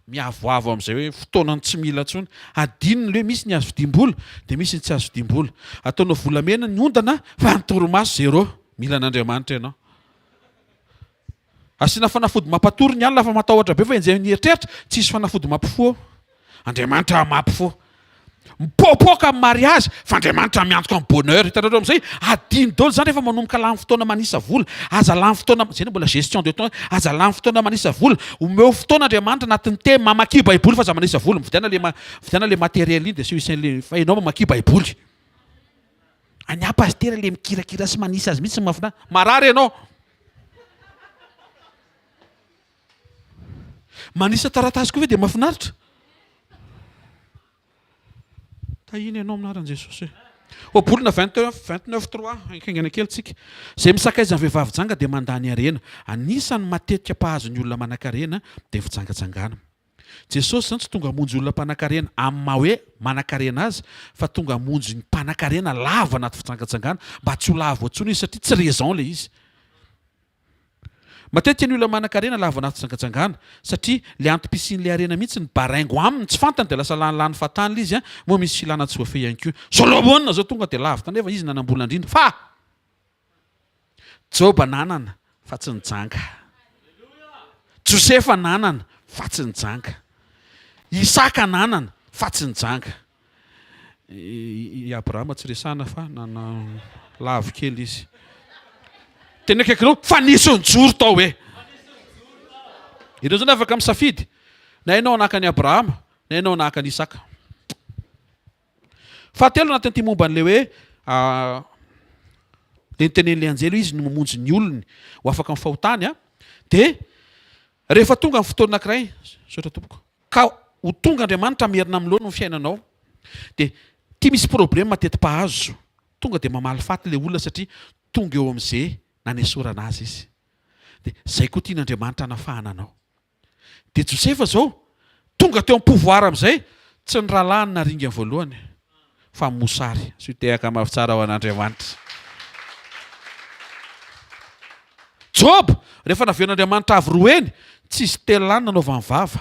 Miavoavo amin'izay hoe fotoanan'ny tsy mila intsony. Hadinony ilay hoe misy ny azo vidiam-bola dia misy ny tsy azo vidiam-bola. Ataonao volamena ny ondana fa ny torimaso zéro. Mila an'Andriamanitra ianao. Asiana fanafody mampatory ny alina fa matahotra be fa enjehin'ny eritreritra, tsisy fanafody mampifoha ao. Andriamanitra mampifoha. Mipoapoaka amin'ny mariazy fa Andriamanitra miantoka ny bonheur. Hitanareo amin'izay? Adino daholo izany rehefa manomboka lany fotoana manisa vola. Aza lany fotoana, izay no mbola gestion de temps, aza lany fotoana manisa vola. Omeo fotoana Andriamanitra anatin'ny teny, mamakia baiboly fa aza manisa vola. Mividiana le mividiana le matériel iny dia asio isan'le fa ianao mamakia baiboly. Any ahy pasitera le mikirakira sy manisa azy mihitsy no mahafinaritra. Marary ianao. Manisa taratasy koa ve dia mahafinaritra? Tahina ianao amin'ny anaran'i Jesosy e. Ohabolana 29 3, haingaina kely tsika. Izay misakaiza ny vehivavy janga dia mandany harena. Anisan'ny matetika mpahazo ny olona manankarena dia ny fijangajangana. Jesosy izany tsy tonga hamonjy olona mpanankarena amin'ny maha hoe manankarena azy fa tonga hamonjy ny mpanankarena lavo anaty fijangajangana mba tsy ho lavo intsony izy satria tsy raison ilay izy. Matetika ny olona manankarena lavo anaty fijangajangana satria le antom-pisian'le harena mihitsy ny baraingo aminy tsy fantany dia lasa lanilany fahatany le izy an, moa misy filana tsy voafehy ihany koa. Solomona zao tonga dia lavo tany nefa izy nanam-bola indrindra fa Joba nanana fa tsy nijanga. Josefa nanana fa tsy nijanga. Isaka nanana fa tsy nijanga. I Abrahama tsy resahana fa nana lavo kely izy. Tena akaikinao fa nisy nijoro tao e. Ireo zany afaka misafidy na ianao hanahaka an'i Abrahama na ianao hanahaka an'i Isaka. Fahatelo anatin'ity momba an'ilay hoe le nitenen'ilay anjely hoe izy no mamonjy ny olony ho afaka amin'ny fahotany a, dia rehefa tonga ny fotoana anankiray, misaotra tompoko, Ka ho tonga Andriamanitra hamerina amin'ny laoniny ny fiainanao. Dia ity misy problème mateti-pahazo, tonga dia mamaly faty ilay olona satria tonga eo amin'izay nanesorana azy izy. Dia izay koa tian'Andriamanitra hanafahana anao. Dia Josefa izao, tonga teo amin'ny pouvoir amin'izay, tsy ny rahalahiny naringany voalohany fa ny mosary. Asio tehaka mafy tsara ho an'Andriamanitra. Joba, rehefa naverin'Andriamanitra avo roa heny, tsy izy telo lahy no nanaovany vava,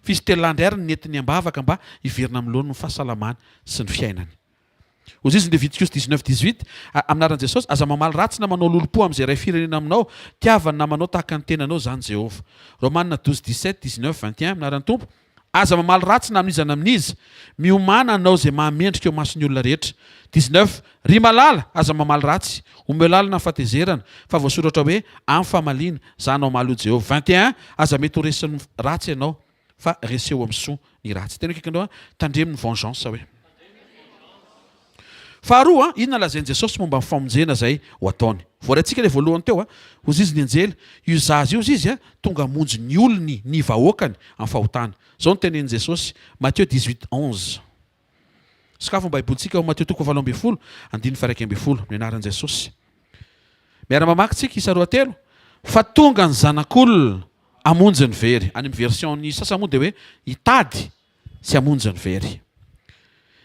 fa izy telo lahy indray ary no nentiny am-bavaka mba hiverina amin'ny laoniny ny fahasalamany sy ny fiainany. Hoy izy ny Levitikosy 19, 18, Amin'ny anaran'i Jesosy, aza mamaly ratsy na manao lolompo amin'izay iray firenena aminao, tiava ny namanao tahaka ny tenanao, izany Jehovah. Romana 12, 17, 19, 21, Amin'ny anaran'ny Tompo, Aza mamaly ratsy na amin'iza na amin'iza. Miomàna hanao izay mahamendrika eo imason'ny olona rehetra. 19. Ry malala, aza mamaly ratsy. Omeo lalana ny fahatezerana, fa voasoratra hoe, Amin'ny famaliana, izaho no hamaly, hoy Jehovah. 21. Aza mety ho resin'ny ratsy ianao, fa reseo amin'ny soa ny ratsy. Tena akaikinao, tandremo ny vengeance hoe. Faharoa, inona lazain'i Jesosy momba ny famonjena izay ho ataony? Voaraintsika ilay voalohany teo, hozy izy ny anjely, io zaza io hozy izy tonga hamonjy ny olony, ny vahoakany, amin'ny fahotana. Izao no tenenin'i Jesosy, Matio 18, 11. Sokafy ny Baibolintsika ao Matio toko fahavalo ambin'ny folo, andininy faha-11, amin'ny anaran'i Jesosy. Miara-mamaky tsika, isa roa telo, fa tonga ny Zanak'olona hamonjy ny very. Any amin'ny version-n'ny sasany moa dia hoe hitady sy hamonjy ny very.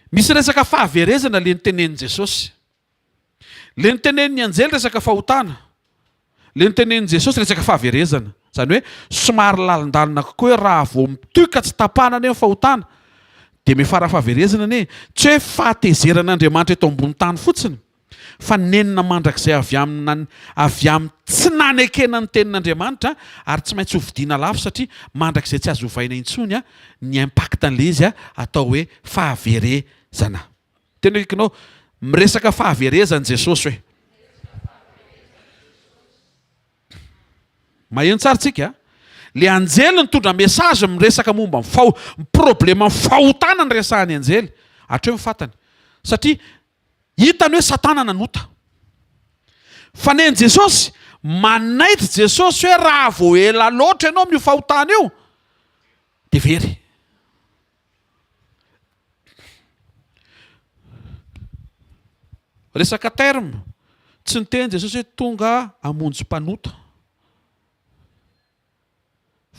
Misy resaka fahaverezana le notenenin'i Jesosy. Le notenenin'ny anjely resaka fahotana. Le notenenin'i Jesosy resaka fahaverezana. Izany hoe somary lalindalina kokoa hoe raha vao mitohy ka tsy tapahana anie ny fahotana dia miafara fahaverezana anie. Tsy hoe fahatezeran'Andriamanitra eto ambony tany fotsiny. Fa nenina mandrakizay avy amina avy amin'ny tsy nanekena ny tenin'Andriamanitra ary tsy maintsy hovidiana lafo satria mandrakizay tsy azo ovaina intsony ny impact an'ilay izy atao hoe fahaverezana. Tena akaikinao, miresaka fahaverezana Jesosy hoe. Maheno tsara tsika? Le anjely nitondra message miresaka momba ny faho, ny probleman'ny fahotana ny resahan'ny anjely. Hatreo ny fatany. Satria hitany hoe satana nanota. Fa nen'i Jesosy, manaitra Jesosy hoe raha vao ela loatra ianao amin'io fahotana io, dia very. Resaka terme, tsy niteny Jesosy hoe tonga hamonjy mpanota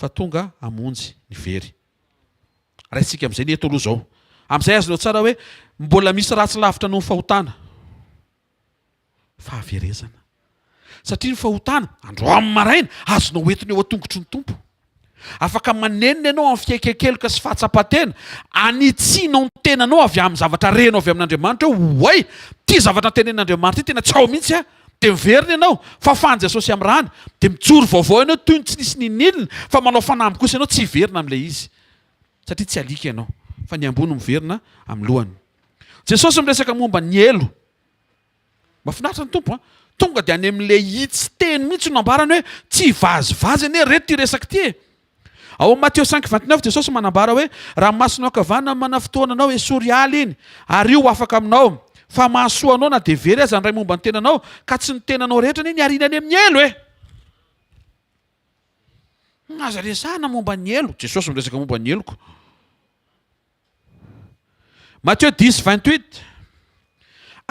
fa tonga hamonjy ny very. Raisitsika amin'izay ny eto aloha izao. Amin'izay azonao tsara hoe mbola misy ratsy lavitra noho ny fahotana. Fahaverezana. Satria ny fahotana, androany maraina, azonao entina eo an-tongotry ny Tompo. Afaka manenina ianao amin'ny fiaiken-keloka sy fahatsapan-tena, anitsianao ny tenanao avy amin'ny zavatra renao avy amin'Andriamanitra hoe, oay, ity zavatra tenenin'Andriamanitra ity tena tsy ao mihitsy aho. Dia miverina ianao, fahafahan'i Jesosy amin'ny rany, dia mijoro vaovao ianao toy ny tsy nisy n'inon'inona, fa manao fanamby kosa ianao tsy hiverina amin'ilay izy. Satria tsy alika ianao, fa ny ambony miverina amin'ny lohany. Jesosy miresaka momba ny helo. Mahafinaritra ny Tompo an! Tonga dia any amin'ilay hitsy teny mihitsy no nambarany hoe tsy hivazivazy anie reto ity resaka ity e! Ao amin'ny Matio cinq 29 Jesosy manambara hoe raha ny masonao ankavanana no manafintohina anao, esory hiala iny, ary io ho afaka aminao. Fa mahasoa anao na dia very aza ny iray momba ny tenanao, ka tsy ny tenanao rehetra anie ny hariana any amin'ny helo e! Aza resahana momba ny helo. Jesosy miresaka momba ny heloka. Matthieu dix, 28,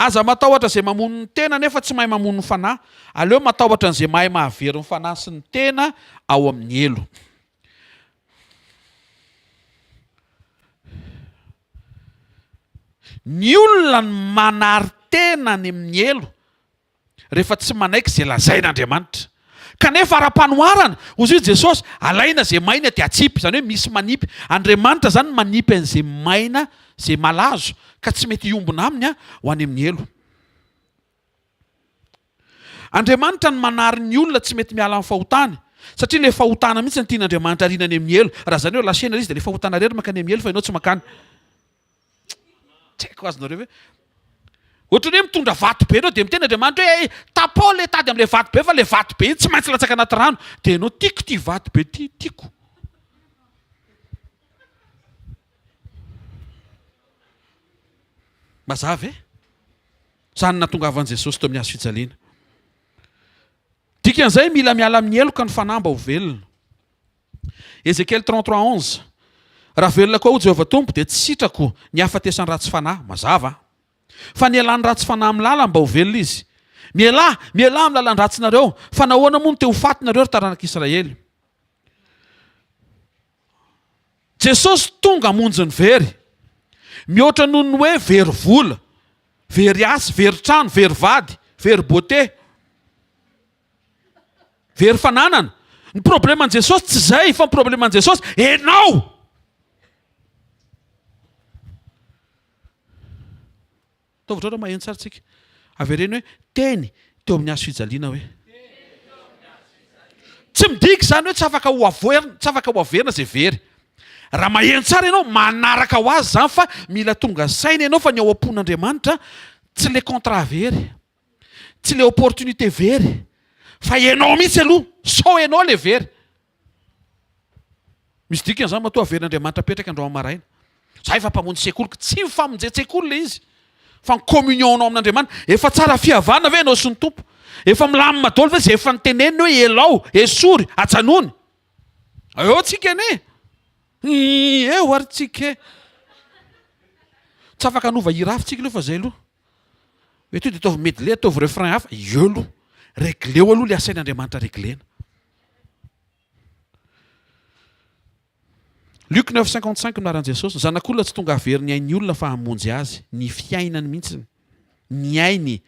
Aza matahotra izay mamono ny tena nefa tsy mahay mamono ny fanahy. Aleo matahotra an'izay mahay mahavery ny fanahy sy ny tena ao amin'ny helo. Ny olona no manary tena any amin'ny helo rehefa tsy manaiky izay lazain'Andriamanitra. Kanefa ara-panoharana, hozy i Jesosy, alaina izay maina dia atsipy, izany hoe misy manipy. Andriamanitra izany manipy an'izay maina, izay malazo, ka tsy mety hiombona aminy ho any amin'ny helo. Andriamanitra no manary ny olona tsy mety miala amin'ny fahotany, satria ilay fahotana mihitsy no tian'Andriamanitra ariana any amin'ny helo. Raha izany hoe lâcher-na ilay izy dia ilay fahotana irery mankany amin'ny helo fa ianao tsy mankany. Tsy haiko azonareo ve? Ohatran'ny hoe mitondra vato be ianao dia miteny Andriamanitra hoe eh, tapaho ilay tady amin'ilay vato be fa ilay vato be iny tsy maintsy latsaka anaty rano. Dia ianao tiako ity vato be ity, tiako. Mazava e? Izany nahatongavan'i Jesosy teo amin'ny hazo fijaliana. Dikan'izay mila miala amin'ny heloka ny fanahy mba ho velona. Ezekiel 33 11, Raha velona koa aho, Jehovah Tompo, dia tsy sitrako ny hahafatesan'ny ratsy fanahy. Mazava. Fa ny hialan'ny ratsy fanahy amin'ny lalany mba ho velona izy. Mialà, mialà amin'ny lalan-dratsinareo, fa nahoana moa no te ho faty nareo, ry taranak'Israely? Jesosy tonga hamonjy ny very. Mihoatra noho ny hoe very vola, very asa, very trano, very vady, very beauté. Very fananana. Ny probleman'i Jesosy tsy izay fa ny probleman'i Jesosy enao. Ataovy drôle maheno tsara tsika. Avereno hoe teny teo amin'ny hazo fijaliana hoe. Tsy midika izany hoe tsy afaka ho averina, tsy afaka ho averina izay very. Raha maheno tsara ianao, manaraka ho azy izany fa mila tonga saina ianao fa ny ao am-pon'Andriamanitra tsy le contrat very. Tsy le opportunité very fa ianao mihitsy aloha sao ianao le very. Misy dikany zany matoa averin'Andriamanitra apetraka androany maraina. Za efa mpamonjy sekoly ka tsy ny famonjen-tsekoly le izy fa ny communion-nao amin'Andriamanitra. Efa tsara fihavana ve ianao sy ny Tompo? Efa milamina daholo ve zay efa niteneniny hoe elao, esory, ajanony? Eo tsika anie. Eo ary tsika e. Tsy afaka hanova hira hafa tsika aloha fa zay aloha. Hoe to dia ataovy medley, ataovy refrain hafa, eo aloha. Regleo aloha ilay asain'Andriamanitra reglena. Luc 9,55 no anaran'i Jesosy. Ny Zanak'olona tsy tonga hahavery ny ain'ny olona fa hamonjy azy. Ny fiainany mihitsy. Ny ainy.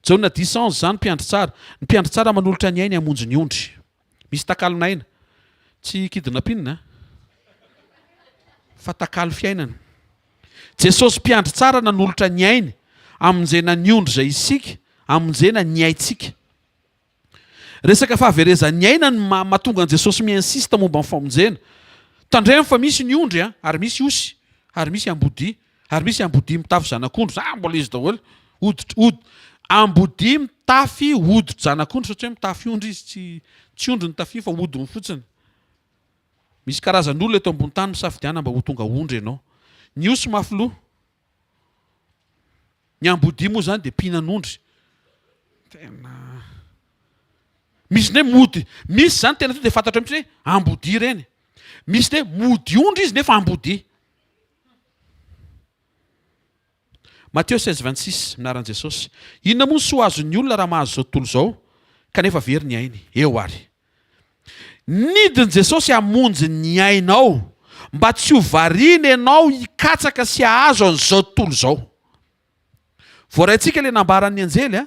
Jaona 10, 11, Izaho no mpiandry tsara. Ny mpiandry tsara manolotra ny ainy hamonjy ny ondry. Misy takalon'aina. Tsy kidnapping an. Fa takalo fiainana. Jesosy Mpiandry tsara nanolotra ny ainy hamonjena ny ondry izay isika. Hamonjena ny aintsika. Resaka fahaverezan'ny aina no mahatonga an'i Jesosy mi-insiste momba ny famonjena. Tandremo fa misy ny ondry an, ary misy osy, ary misy ambodia, ary misy ambodia mitafy zanak'ondry, za mbola izy daholo, hoditra, hod, ambodia mitafy hodin-janak'ondry satria hoe mitafy ondry izy, tsy, tsy ondry no tafiany fa hodiny fotsiny. Misy karazan'olona eto ambony tany misafidiana mba ho tonga ondry ianao. Ny osy mafy loha. Ny ambodia moa zany dia mpihinan'ondry. Tena misy indray mody, misy zany tena tonga dia fantatrao mihitsy hoe ambodia ireny. Misy indray mody ondry izy nefa ambodia. Matio 16 26, amin'ny anaran'i Jesosy. Inona moa ny soa azon'ny olona raha mahazo izao tontolo izao kanefa very ny ainy? Eo ary. Nidin'i Jesosy hamonjy ny ainao mba tsy ho variana ianao hikatsaka sy hahazo an'izao tontolo izao. Voaraintsika ilay nambaran'ny anjely a,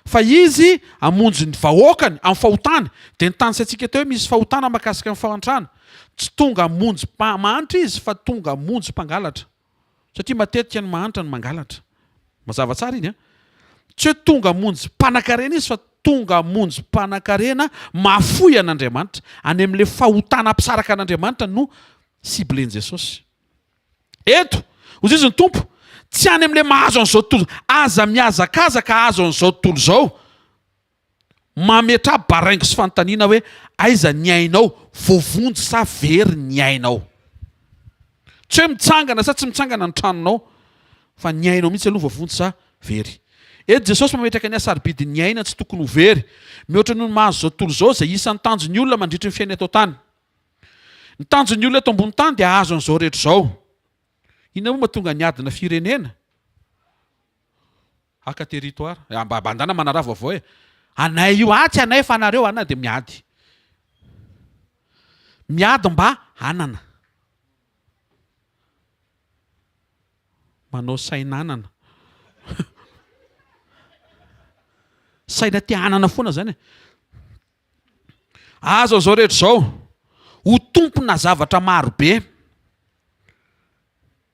fa izy hamonjy ny vahoakany amin'ny fahotany. Dia nitanisaintsika teo hoe misy fahotana mahakasika ny fahantrana. Tsy tonga hamonjy mahantra izy fa tonga hamonjy mpangalatra. Satria matetika ny mahantra no mangalatra. Mazava tsara iny an. Tsy hoe tonga hamonjy mpanankarena izy fa tonga hamonjy mpanankarena mahafoy an'Andriamanitra. Any amin'ilay fahotana hampisaraka an'Andriamanitra no ciblen'i Jesosy. Eto, hoy izy ny Tompo, tsy any amin'ilay mahazo an'izao tontolo, aza mihazakazaka hahazo an'izao tontolo izao. Mametraha baraingo sy fanontaniana hoe aiza ny ainao, voavonjy sa very ny ainao? Tsy hoe mitsangana sa tsy mitsangana ny tranonao fa ny ainao mihitsy aloha voavonjy sa very. Eto Jesosy mametraka ny hasarobidin'ny aina tsy tokony ho very, mihoatra noho ny mahazo izao tontolo izao izay isan'ny tanjon'ny olona mandritry ny fiainana eto an-tany. Ny tanjon'ny olona eto ambony tany dia hahazo an'izao rehetra izao. Inona moa mahatonga ny adina firenena? Haka territoire. Ah, mba bandana manaraha vaovao e. Anay io, ah tsy anay fa anareo ana dia miady. Miady mba hanana. Manao sainanana. Saina te hanana foana zany e. Azo izao rehetra izao ho tompona zavatra maro be.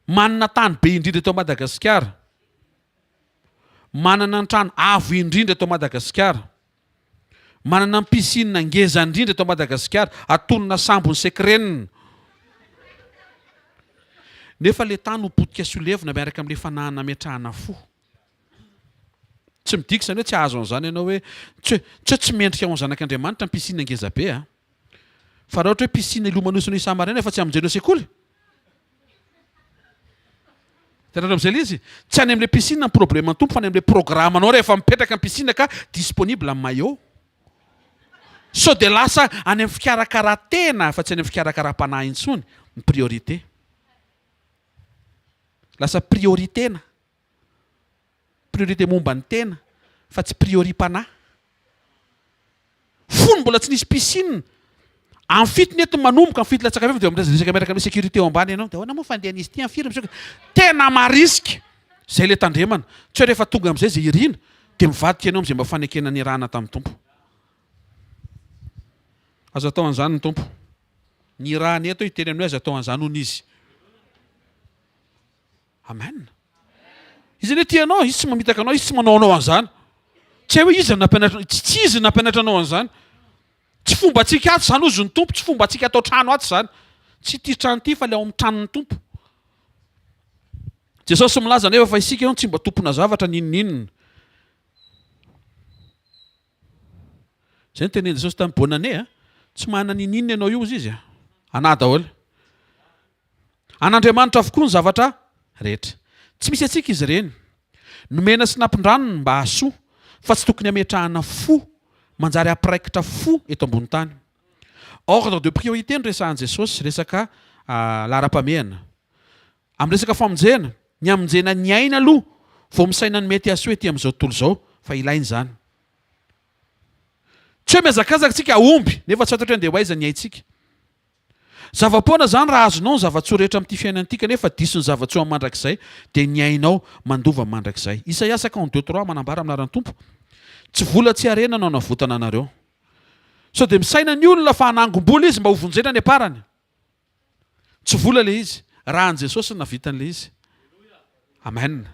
Manana tany be indrindra eto Madagasikara. Manana ny trano avo indrindra eto Madagasikara. Manana ny piscine ngeza indrindra eto Madagasikara, atonona sambo ny sekrenina. Nefa le tany ho potika sy ho levona miaraka amin'le fanahy nametrahana fo. Tsy midika izany hoe tsy hahazo an'izany ianao hoe tsy hoe tsy hoe tsy mendrika ho an'ny zanak'Andriamanitra ny piscine ngeza be a. Fa raha ohatra hoe piscine ilomanosana isa-maraina efa tsy hamonjenao sekoly. Hitanareo amin'izay ilay izy? Tsy any amin'ilay piscine ny problème ny Tompo fa any amin'ilay programme anao rehefa mipetraka ny piscine ka disponible ny maillot. Sao dia lasa any amin'ny fikarakaran-tena fa tsy any amin'ny fikarakaram-panahy intsony ny priorité. Lasa priorité-na. Priorité momba ny tena fa tsy priori-panahy. Fony mbola tsy nisy piscine, amin'ny fito ny eto manomboka, amin'ny fito latsaka avy eo dia miresaka miaraka amin'ny sécurité ao ambany ianao. Dia ahoana moa fandehan'izy ity amin'ny firy misoka? Tena marisika! Izay ilay tandremana. Tsy hoe rehefa tonga amin'izay izay irina dia mivadika ianao amin'izay mba fanekena niarahana tamin'ny Tompo. Azo atao an'izany ny Tompo. Nirahany eto hiteny aminao hoe azo atao an'izany hono Izy. Amen. Izy anie tia anao, izy tsy mamitaka anao, izy tsy manao anao an'izany. Tsy hay hoe iza no nampianatra, tsy izy no nampianatra anao an'izany. Tsy fombantsika ato izany hozy ny Tompo, tsy fombantsika ato an-trano ato izany. Tsy ity trano ity fa ilay ao amin'ny tranon'ny Tompo. Jesosy milaza anefa fa isika io tsy mba tompona zavatra n'inon'inona. Izay no tenenin'i Jesosy tamin'ny bonne année a. Tsy manana n'inon'inona ianao io hozy izy a. Anà daholo. An'Andriamanitra avokoa ny zavatra rehetra. Tsy misy antsika izy ireny. Nomena sy nampindraminy mba hahasoa, fa tsy tokony hametrahana fo manjary hampiraikitra fo eto ambony tany. Ordre de priorité no resahan'i Jesosy, resaka laharam-pahamehana. Amin'ny resaka famonjena, ny hamonjena ny aina aloha vao misaina ny mety hahasoa ety amin'izao tontolo izao, fa ilaina izany. Tsy hoe mihazakazaka isika hahomby, nefa tsy fantatra hoe andeha ho aiza ny aintsika. Zava-poana izany raha azonao ny zava-tsoa rehetra amin'ity fiainana ity kanefa diso ny zava-tsoa amin'ny mandrakizay dia ny ainao mandova ny mandrakizay. Isaia 52 trois manambara amin'ny anaran'ny Tompo, Tsy vola tsy harena no hanavotana anareo. Sao dia misaina ny olona fa hanangom-bola izy mba ho vonjena any am-parany. Tsy vola ilay izy. Raha an'i Jesosy no nahavita an'ilay izy. Amen.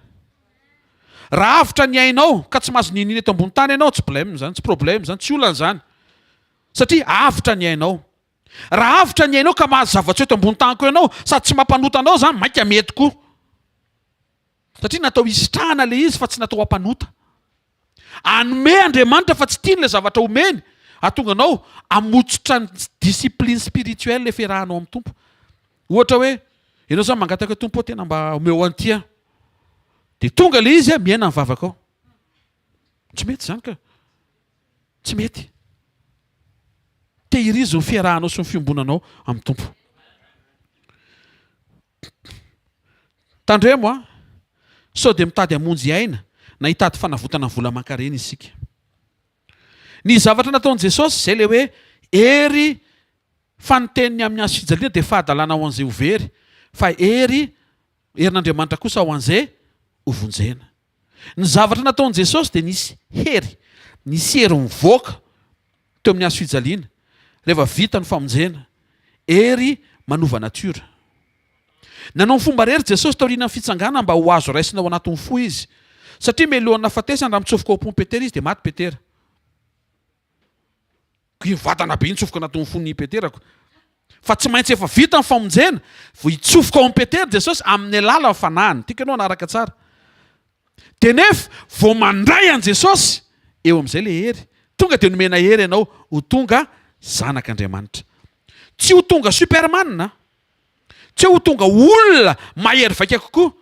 Raha avotra ny ainao ka tsy mahazo niniana eto ambony tany ianao, tsy blème izany, tsy problème izany, tsy olana izany. Satria avotra ny ainao. Raha avotra ny ainao ka mahazo zava-tsoa eto ambony tany koa ianao, sady tsy mampanota anao izany, mainka mety koa. Satria natao hisitrahana ilay izy fa tsy natao hampanota. Hanome Andriamanitra fa tsy tiany ilay zavatra omeny, hahatonga anao hamotsotra ny discipline spirituelle ilay fiarahanao amin'ny Tompo. Ohatra hoe, ianao izany mangataka hoe Tompo ô tena mba omeo an'ity aho. Dia tonga ilay izy, miaina ny vavakao. Tsy mety izany ka. Tsy mety. Tehirizo ny fiarahanao sy ny fiombonanao amin'ny Tompo. Tandremo a! Sao dia mitady hamonjy aina na hitady fanavotana vola aman-karena isika. Ny zavatra nataon'i Jesosy, izay ilay hoe hery fa ny teniny amin'ny hazo fijaliana dia fahadalana ho an'izay ho very, fa hery, herin'Andriamanitra kosa ho an'izay ho vonjena. Ny zavatra nataon'i Jesosy dia nisy hery, nisy hery nivoaka teo amin'ny hazo fijaliana rehefa vita ny famonjena, hery manova natiora. Nanao ny fomba rery Jesosy taorian'ny fitsanganana mba ho azo raisina ao anatin'ny fo izy. Satria mialohan'ny nahafatesany raha mitsofoka ao am-pon'i Petera izy dia maty Petera. Ko iny vatana be iny tsofoka anatin'ny fon'i Petera ko. Fa tsy maintsy efa vita ny famonjena vao hitsofoka ao amin'i Petera Jesosy amin'ny alalan'ny fanahiny. Tiako ianao hanaraka tsara. Dia nefa vao mandray an'i Jesosy, eo amin'izay ilay hery. Tonga dia nomena hery ianao ho tonga zanak'Andriamanitra. Tsy ho tonga superman, tsy ho tonga olona mahery vaika kokoa.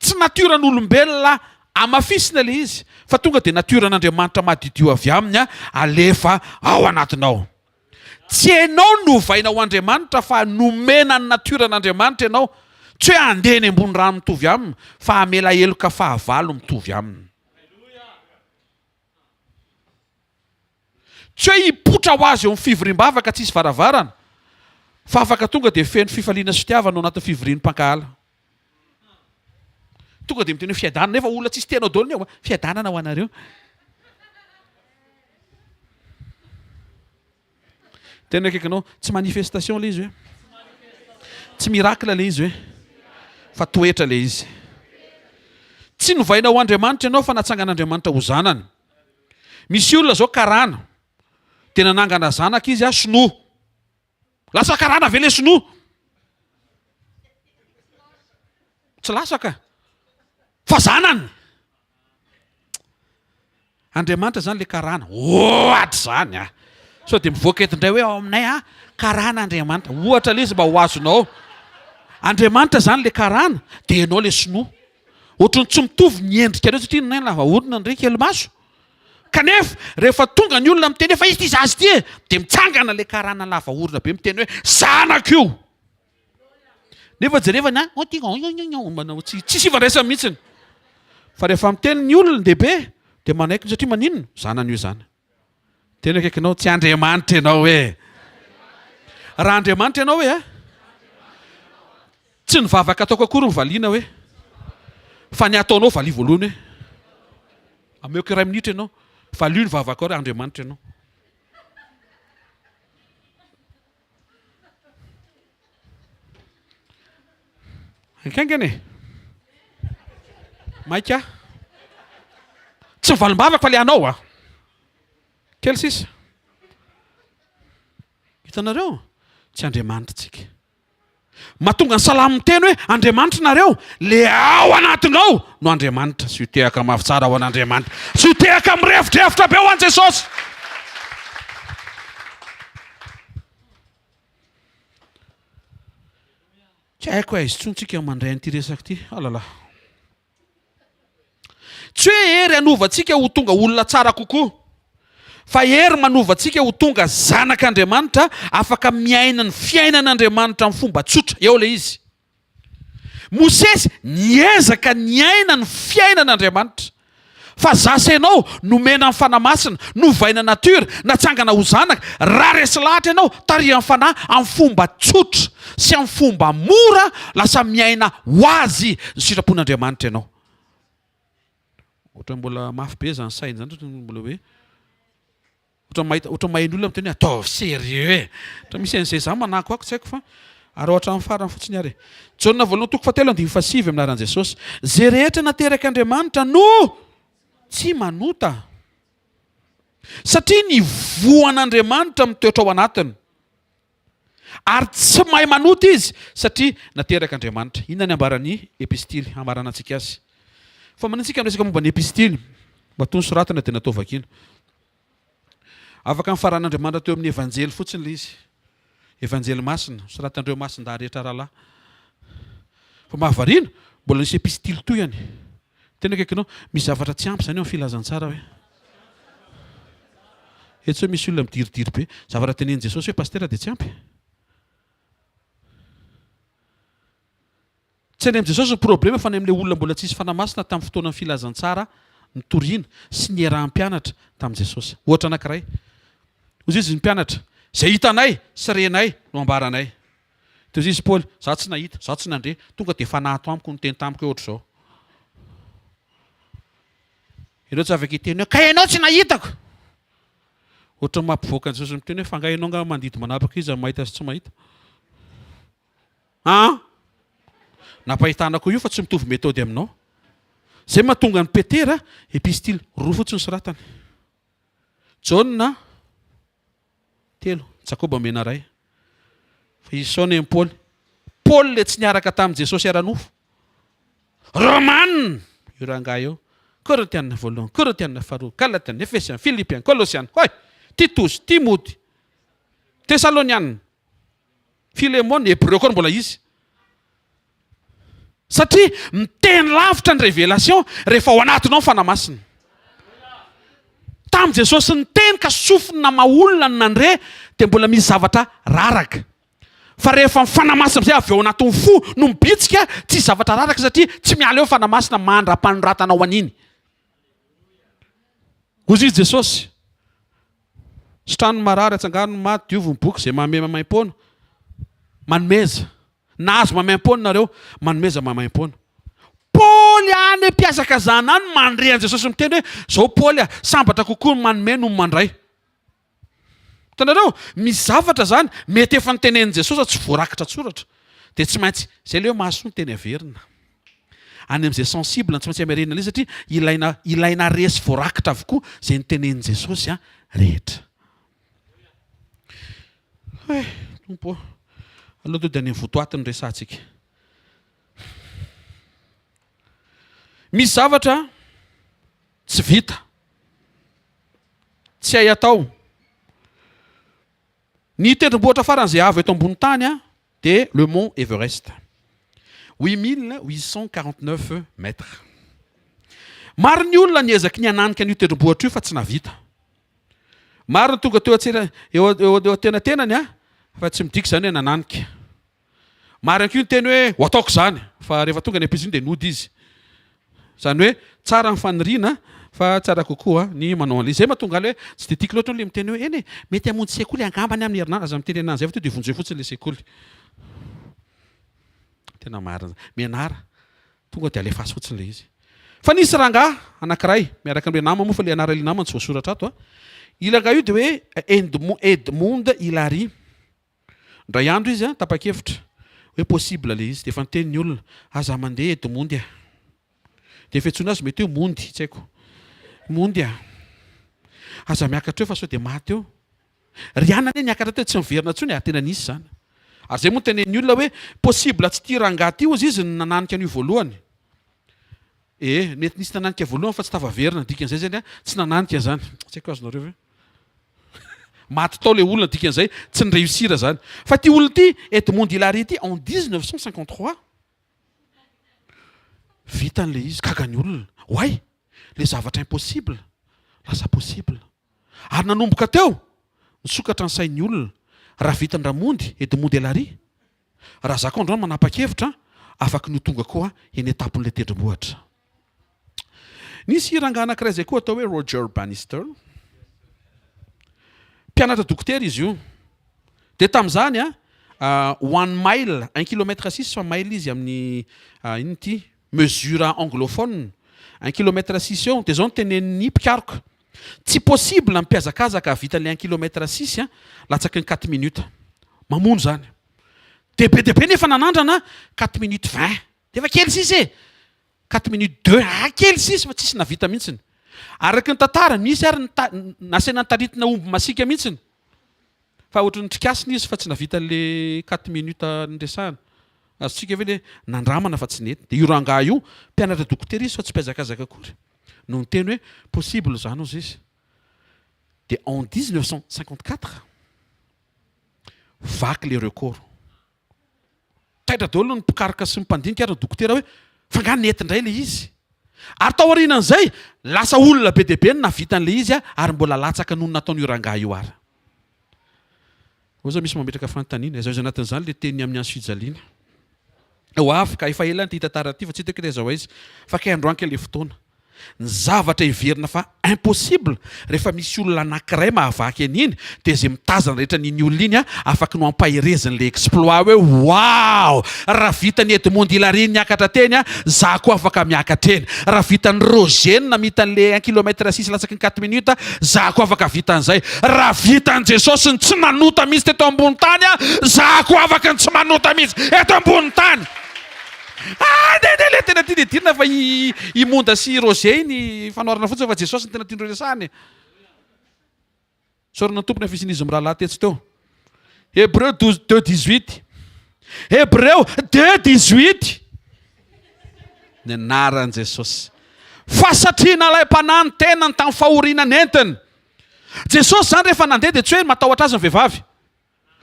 Tsy natioran'olombelona hamafisina ilay izy, fa tonga dia natioran'Andriamanitra madiodio avy aminy alefa ao anatinao. Tsy ianao no ovaina ho Andriamanitra fa nomena ny natioran'Andriamanitra ianao. Tsy hoe handeha eny ambony rano mitovy aminy fa hamela heloka fahavalo mitovy aminy. Tsy hoe hipoitra ho azy eo amin'ny fivoriam-bavaka tsisy varavarana fa afaka tonga dia feno fifaliana sy fitiavana ao anatin'ny fivorian'ny mpankahala. Tonga dia miteny hoe fiadanana nefa olona tsisy tianao daholo ny ao. Fiadanana ho anareo. Tena akaikinao, tsy manifestation ilay izy hoe. Tsy miracle ilay izy hoe. Fa toetra ilay izy. Tsy novaina ho Andriamanitra ianao fa natsangan'Andriamanitra ho zanany. Misy olona izao karana. Dia nanangana zanaka izy, sinoa. Lasa karana ve le sinoa? Tsy lasa ka. Fa zanany. Andriamanitra zany le karana. Ohatra zany a. Sao dia mivoaka eto indray hoe ao aminay a, karana Andriamanitra. Ohatra le izy mba ho azonao. Andriamanitra zany le karana, dia ianao le sinoa. Ohatran'ny tsy mitovy ny endrikareo satria ny lava orona ndray kely maso. Kanefa rehefa tonga ny olona miteny hoe fa izy ity zaza ity e, dia mitsangana ilay karana lava orona be miteny hoe zanako io. Nefa jerevany a, manao tsy tsisy ifandraisany mihitsiny. Fa rehefa miteny ny olona dehibe dia manaiky satria maninona? Zanany io izany. Tena akaikinao, tsy Andriamanitra ianao e. Raha Andriamanitra ianao hoe a, tsy ny vavaka ataoko akory no valiana hoe, fa ny ataonao valia voalohany hoe. Ameoko iray minitra ianao, valio ny vavakao raha Andriamanitra ianao. Hainkaingana e! Maika. Tsy mivalim-bavaka fa le anao a! Kely sisa. Hitanareo? Tsy Andriamanitra tsika. Mahatonga ny salamo miteny hoe Andriamanitra nareo, le ao anatinao no Andriamanitra. Asio tehaka mafy tsara ho an'Andriamanitra. Asio tehaka mirefodrefotra be ho an'i Jesosy. Tsy haiko aiza intsony tsika mandray an'ity resaka ity. Alala. Tsy hoe hery hanova antsika ho tonga olona tsara kokoa, fa hery manova antsika ho tonga zanak'Andriamanitra afaka miaina ny fiainan'Andriamanitra amin'ny fomba tsotra. Eo ilay izy. Mosesy niezaka niaina ny fiainan'Andriamanitra. Fa za sy ianao nomena ny Fanahy Masina, novaina nature, natsangana ho zanaka, raha resy lahatra ianao, tarihan'ny Fanahy amin'ny fomba tsotra sy amin'ny fomba mora, lasa miaina ho azy ny sitrapon'Andriamanitra ianao. Ohatran'ny mbola mafy be izany saina izany, ohatran'ny mbola hoe ohatran'ny mahita, ohatran'ny maheno olona miteny hoe ataovy sérieux e! Ohatran'ny misy an'izay za manakoako tsy haiko fa. Araho hatramin'ny farany fotsiny ary e. Jaona voalohany toko fahatelo andininy fahasivy amin'ny anaran'i Jesosy. Izay rehetra naterak'Andriamanitra no tsy manota. Satria ny voan'Andriamanitra mitoetra ao anatiny. Ary tsy mahay manota izy satria naterak'Andriamanitra. Inona ny ambaran'ny epistily hamaranantsika azy? Fa maninona isika miresaka momba ny epistily? Matoa nosoratana dia natao vakiana. Afaka nifaran'Andriamanitra teo amin'ny Evanjely fotsiny ilay izy. Evanjely masina, nosoratan'ireo masindahy rehetra rahalahy. Fa mahavariana, mbola nisy epistily tohiny. Tena akaikinao, misy zavatra tsy ampy izany eo amin'ny filazantsara hoe. Etsy hoe misy olona midiridiry be. Zavatra tenenin'i Jesosy hoe pasitera dia tsy ampy. Tsy any amin'i Jesosy ny problema fa any amin'ilay olona mbola tsisy Fanahy Masina tamin'ny fotoanan'ny filazantsara nitoriana sy niaraha-mpianatra tamin'i Jesosy. Ohatra anankiray, hoy izy ny mpianatra, Izay hitanay sy renay no ambaranay. Dia hoy izy Paoly, Izaho tsy nahita, izaho tsy nandre, tonga dia Fanahy ato amiko niteny tamiko hoe ohatr'izao. Ianao tsy afaka hiteny hoe, ka ianao tsy nahitako! Ohatran'ny mampivoaka an'i Jesosy miteny hoe, fa angaha ianao angaha mandidy manapaka iza no mahita sy tsy mahita? An! Nampahitana koa io fa tsy mitovy méthode aminao. Zay mahatonga an'i Petera epistily roa fotsiny soratany. Jaona telo, Jakoba omena iray. Fa izy sao nen'i Paoly. Paoly le tsy niaraka tamin'i Jesosy ara-nofo. Romana io rangahy io. Korintiana voalohany, Korintiana faharoa, Galatiana, Efesiana, Filipiana, Kolosiana, hoy, Titosy, Timoty, Tesaloniana. Filemona, Hebreo koa mbola izy. Satria miteny lavitra ny révélation rehefa ao anatinao ny Fanahy Masina. Tamin'i Jesosy niteny ka sofina maha olona no nandre dia mbola misy zavatra raraka. Fa rehefa ny Fanahy Masina amin'izay avy ao anatin'ny fo no mibitsika, tsisy zavatra raraka satria tsy miala eo ny Fanahy Masina mandra-panoratanao an'iny. Hoy izy Jesosy, Sitrano ny marary, atsangano ny maty, diovy ny boky, izay manome maimaimpoana, manomeza. Nahazo maimaimpoana nareo, manomeza maimaimpoana. Paoly any am-pihazakazahana any mandre an'i Jesosy miteny hoe, Zao Paoly a, sambatra kokoa ny manome noho ny mandray. Hitanareo? Misy zavatra izany mety efa notenenin'i Jesosy fa tsy voarakitra an-tsoratra. Dia tsy maintsy, izay ilay hoe mahasoa ny teny averina. Any amin'izay sensible no tsy maintsy amerenina ilay izy satria ilaina ilaina resy voarakitra avokoa izay notenenin'i Jesosy rehetra. Hay, Tompo ô. Aleo tonga dia any amin'ny votoatiny resahantsika. Misy zavatra tsy vita, tsy hay atao. Ny tendrombohitra faran'izay avo eto ambony tany dia le mont Everest, 8849 mètres. Maro ny olona niezaky ny hananika an'io tendrombohitra io fa tsy nahavita. Maro ny tonga teo antsena eo eo antenatenany fa tsy midika izany hoe nananika. Maro ihany koa niteny hoe ho ataoko izany fa rehefa tonga ny am-piziny dia nody izy. Izany hoe tsara ny faniriana fa tsara kokoa ny manao an'ilay izy. Izay mahatonga ahy hoe tsy dia tiako loatra ilay miteny hoe eny e, mety hamonjy sekoly angambany amin'ny herinandro. Aza miteny an'izay fa tonga dia vonjeo fotsiny ilay sekoly. Tena marina izany. Mianara. Tonga dia alefaso fotsiny ilay izy. Fa nisy rangahy anankiray miaraka amin'ilay namany moa fa ilay anaran'ilay namany tsy voasoratra ato a. Io rangahy io dia hoe Edmond Hillary. Indray andro izy tapa-kevitra hoe possible ilay izy dia efa niteny ny olona, aza mandeha eto Mondy a! Dia fiantsoana azy mety hoe Mondy, tsy haiko. Mondy a! Aza miakatra eo fa sao dia maty eo. Riana anie niakatra teo tsy niverina intsony ary tena nisy izany. Ary izay moa no tenenin'ny olona hoe possible tsy ity rangahy ity hozy izy no nananika an'io voalohany. Ee, mety nisy nananika voalohany fa tsy tafaverina, dikan'izay zany tsy nananika zany. Tsy haiko azonareo ve? Maty tao le olona, dikan'izay tsy ni-réussir zany. Fa ity olona ity, Edmond Hillary ity, en 1953, vitany le izy, gaga ny olona. Oay! Le zavatra impossible, lasa possible. Ary nanomboka teo, nisokatra ny sain'ny olona. Raha vitan-dRamondy, Edmond Hillary, Raha za koa androany manapa-kevitra, afaky ny ho tonga koa eny an-tampon'ilay tendrombohitra. Nisy rangahy anankiray izay koa atao hoe Roger Bannister. Mpianatra dokotera izy io. Dia tamin'izany a, one mile, un kilomètre six fa mile izy amin'ny inona ity, mesure anglophone, un kilomètre six eo, dia izao no tenenin'ny mpikaroka. Tsy possible ny mpihazakazaka hahavita ilay un kilomètre six latsaky ny quatre minutes. Mamono izany. Dia be dia be ny efa nanandrana quatre minutes vingt. Dia efa kely sisa e! Quatre minutes deux, ah kely sisa fa tsisy navita mihitsiny. Araka ny tantara, nisy ary ny nasaina nitaritina omby masiaka mihitsiny. Fa ohatran'ny trikasina izy fa tsy navita an'le quatre minutes niresahana. Azontsika ve le nandramana fa tsy nety. Dia io rangahy io, mpianatra dokotera izy fa tsy mpihazakazaka akory. No niteny hoe possible izany hozy izy. Dia en 1954, vaky le record. Taitra daholo ny mpikaroka sy ny mpandinika ary ny dokotera hoe fa nga nety indray ilay izy? Ary tao aorianan'izay, lasa olona be dia be no nahavita an'ilay izy ary mbola latsaka noho ny nataon'io rangahy io ary. Ao zao misy mametraka fanontaniana, aiza ho aiza anatin'izany ilay teny amin'ny hazo fijaliana? Ho avy ka, efa ela ity tantara ity fa tsy hitako hoe aiza ho aiza, fa kay androany kay ilay fotoana. Ny zavatra heverina fa impossible, rehefa misy olona anankiray mahavaky an'iny, dia izay mitazana rehetra an'iny olona iny afaky no ampaherezin'ilay exploit hoe waouh! Raha vitan'i Edmond Hillary ny niakatra teny, za koa afaka miakatra eny. Raha vitan'i Roger ny namita an'ilay un kilomètre six latsaky ny quatre minutes, za koa afaka vita an'izay. Raha vitan'i Jesosy ny tsy nanota mihitsy teto ambony tany, za koa afaka ny tsy manota mihitsy eto ambony tany. Ah, nde nde le tena tiany hidirina fa i i Monda sy i Roger iny fanoharana fotsiny fa Jesosy no tena tiandreo resahana e. Isaorana ny Tompo ny fisian'izy mirahalahy tetsy teo. Hebreo 12 2 18. Hebreo 2 18. Ny anaran'i Jesosy. Fa satria nalaim-panahy ny tenany tamin'ny fahoriana nentiny. Jesosy izany rehefa nandeha dia tsy hoe matahotra azy ny vehivavy.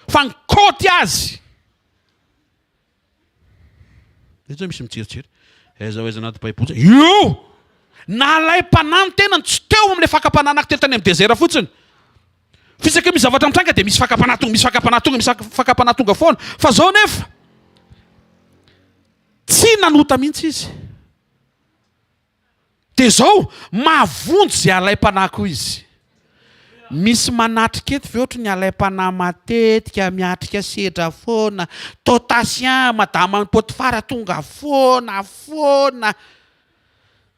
Fa nikaoty azy. Eto zao misy mijerijery. Aiza ho aiza anaty baiboly zay? Io! Nalaim-panahy ny tenany, tsy teo amin'ilay fakam-panahy anankitelo tany amin'ny désert fotsiny. Fa isaky ny misy zavatra mitranga dia misy fakam-panahy tonga, misy fakam-panahy tonga, misy fakam-panahy tonga foana. Fa zao nefa, tsy nanota mihitsy izy. Dia izao, mahavonjy izay alaim-panahy koa izy. Misy manatrika eto ve ohatry ny alaim-panahy matetika, miatrika sedra foana, Totasien, madaman'i Potifara tonga foana foana.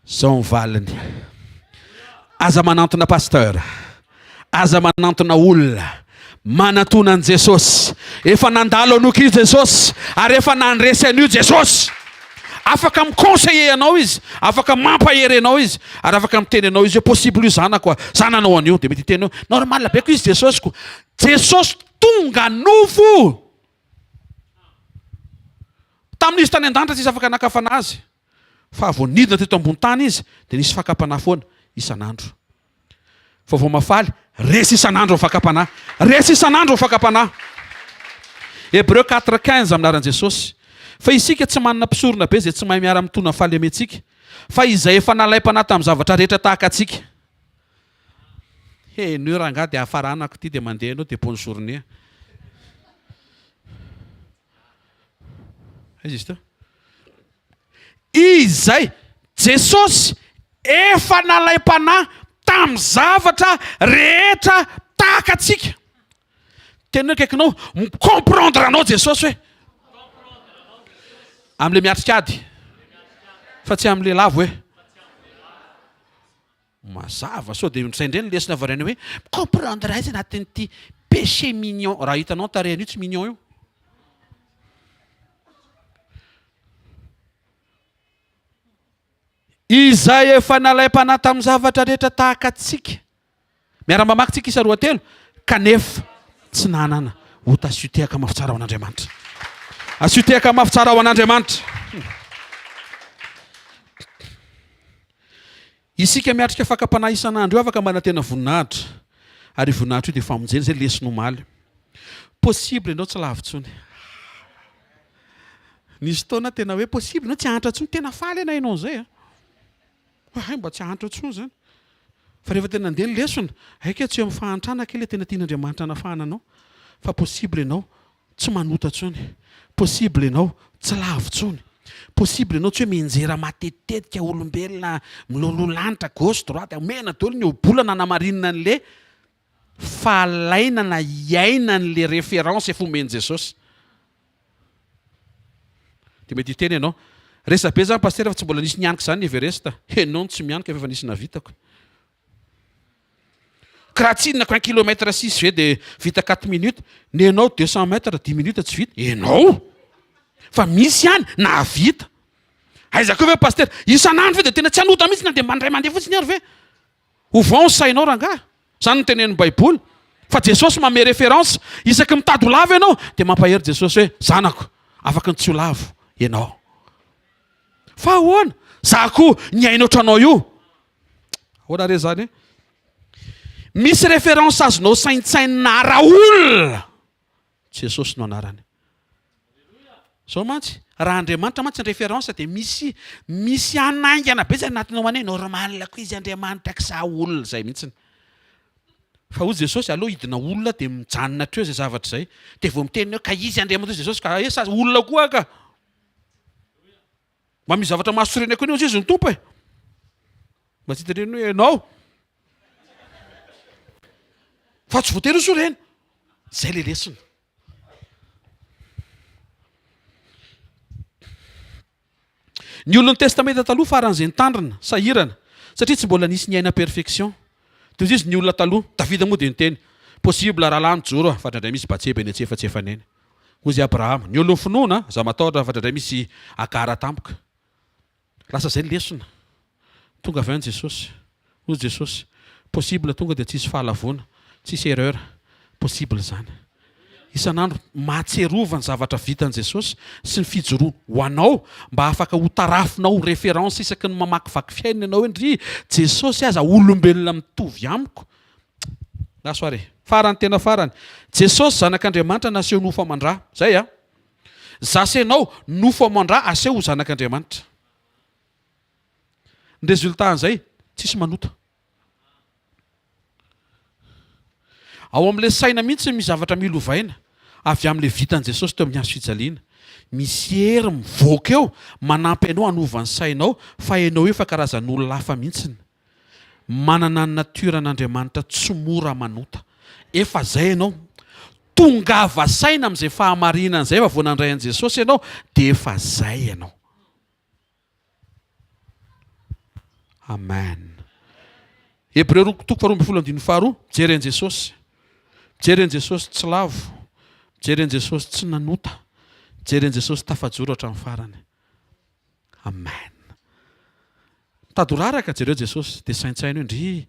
Izao ny valiny, aza manantona pasteur, Aza manantona olona. Manantona an'i Jesosy. Efa nandalo an'io ki Jesosy ary efa nandresy an'io Jesosy. Afaka mi-conseiller anao izy, afaka mampahery anao izy, ary afaka miteny anao izy hoe possible io zanako a, za nanao an'io. Dia mety hiteny hoe normal be ko izy Jesosy ko. Jesosy tonga nofo. Tamin'izy tany an-danitra tsisy afaka naka fanahy azy. Fa vao nidina teto ambony tany izy dia nisy fakam-panahy foana isan'andro. Vaovao mahafaly, resy isan'andro ny fakam-panahy. Resy isan'andro ny fakam-panahy. Hebreu 4:15 amin'ny anaran'i Jesosy. Fa isika tsy manana mpisorona be izay tsy mahay miara-mitona ny fahalementsika, fa izay efa nalaim-panahy tamin'ny zavatra rehetra tahaka antsika. Henoy rangahy dia hafaranako ity dia mandeha ianao dia bonne journée. Aiza izy teo? Izay Jesosy efa nalaim-panahy tamin'ny zavatra rehetra tahaka antsika. Tena akaikinao, mi-comprendre anao Jesosy hoe amin'ilay miatrika ady fa tsy amin'ilay lavo hoe. Mazava, sao dia izay indray ny lesona avy any hoe mi-comprendre aiza anatin'ity péché mignon, raha hitanao ny tarehin'io tsy mignon io. Izay efa nalaim-panahy tamin'ny zavatra rehetra tahaka antsika. Miara-mamaky tsika isa roatelo, kanefa tsy nanana ota. Asio tehaka mafy tsara ho an'Andriamanitra. Asio tehaka mafy tsara ho an'Andriamanitra. Isika miatrika fakam-panahy isan'andro io afaka manantena voninahitra, ary io voninahitra io dia famonjena, izay lesona omaly. Possible ianao tsy lavo intsony. Nisy fotoana tena hoe possible ianao tsy hahantra intsony, tena faly aho naheno an'izay a. Hoe hay mba tsy hahantra intsony izany. Fa rehefa tena nandeha ny lesona, hay kay tsy eo amin'ny fahantrana kay ilay tena tian'Andriamanitra hanafahana anao, fa possible ianao Tsy manota intsony. Possible ianao tsy lavo intsony. Possible ianao tsy hoe mianjera matetitetika olombelona miloloha lanitra gauche droite omena daholo ny ohabolana hanamarinina an'le fahalainana hiaina an'le référence efa omen'i Jesosy. Dia mety hiteny ianao, resa-be zany pasitera fa tsy mbola nisy nianika izany ny Everest. Ianao no tsy mianika fa efa nisy navitako. Ka raha tsy inona ko un kilomètre six ve de vita quatre minutes, nenao 200 mètres dix minutes tsy vita, enao! Fa misy ihany nahavita. Aiza koa ve pasitera? Isan'andro ve dia tena tsy hanota mihitsy na dia mba indray mandeha fotsiny ary ve? Ovao ny sainao rangahy. Izany no tenenin'ny Baiboly. Fa Jesosy manome référence. Isaky ny mitady ho lavo ianao dia mampahery Jesosy hoe, zanako, afaky ny tsy ho lavo ianao. Fa ahoana? Za koa niaina ohatranao io. Ahoana re zany e? Misy référence azonao saintsainina ara-olona. Jesosy no anarany. Zao mantsy, raha Andriamanitra mantsy ny référence dia misy misy hanaingana be zay anatinao any hoe normal koa izy Andriamanitra ka za olona zay mihitsiny. Fa hoy Jesosy aleo hidina olona dia mijanona hatreo zay zavatra zay. Dia vao miteny hoe ka izy Andriamanitra hoy Jesosy ka eh sa olona koa aho ka. Mba misy zavatra mahasorena koa anie hoy izy ny Tompo e. Mba tsy teneno hoe ianao. Fa tsy voatery ho sorena. Zay le lesona. Ny olon'ny Testamenta Taloha faran'izay nitandrina, sahirana, satria tsy mbola nisy niaina perfection. Toy izy ny olona taloha, Davida moa dia niteny, possible rahalahy mijoro fa indraindray misy Batseba eny antsefatsefany eny. Hoy izy Abrahama, ny olon'ny finoana, aza matahotra fa indraindray misy Agara tampoka. Lasa izay ny lesona. Tonga avy any Jesosy. Hoy Jesosy, possible tonga dia tsisy fahalavoana, tsisy erreur. Possible izany. Isan'andro mahatsiarova ny zavatra vitan'i Jesosy sy ny fijoroany ho anao mba afaka ho tarafinao ho référence isaky ny mamakivaky fiainana ianao hoe ndry Jesosy aza olombelona mitovy amiko. Lasa ary e. Farany tena farany. Jesosy zanak'Andriamanitra naseho nofo aman-dra. Zay a. Za sy ianao, nofo aman-dra aseho ho zanak'Andriamanitra. Ny résultat an'izay, tsisy manota. Ao amin'ilay saina mihitsy misy zavatra mila ovaina, avy amin'ilay vitan'i Jesosy teo amin'ny hazo fijaliana. Misy hery mivoaka eo manampy anao hanova ny sainao fa ianao io efa karazan'olona hafa mihitsiny. Manana ny nature an'Andriamanitra tsy mora manota. Efa zay ianao. Tongava saina amin'izay fahamarinana izay fa vao nandray an'i Jesosy ianao dia efa zay ianao. Amen. Hebreo roa toko faharoa ambin'ny folo andininy faharoa, mijery an'i Jesosy. Mijery an'i Jesosy tsy lavo. Mijery an'i Jesosy tsy nanota. Mijery an'i Jesosy tafajoro hatramin'ny farany. Amen. Mitady ho raraka, jereo Jesosy, dia saintsaino hoe ndry,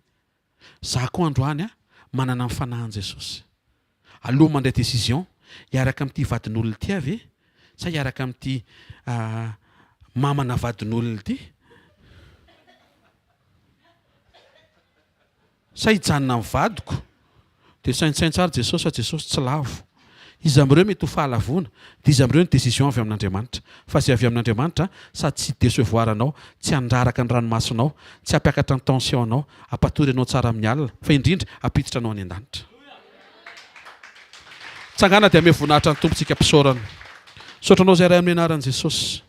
za koa androany a, manana ny fanahin'i Jesosy. Aloha mandray décision, hiaraka amin'ity vadin'olona ity aho ve sa hiaraka amin'ity mamana vadin'olona ity? Sa hijanona amin'ny vadiko? Dia saintsaino tsara Jesosy fa Jesosy tsy lavo. Iza amin'ireo mety ho fahalavoana? Dia iza amin'ireo ny décision avy amin'Andriamanitra? Fa izay avy amin'Andriamanitra sady tsy hi-decevoir anao, tsy handraraka ny ranomasonao, tsy hampiakatra ny tension-nao, hampatory anao tsara amin'ny alina, fa indrindra hampiditra anao any an-danitra. Tsangana dia hamehy voninahitra ny Tompontsika mpisaorana. Misaotra anao izay Ray amin'ny anaran'i Jesosy.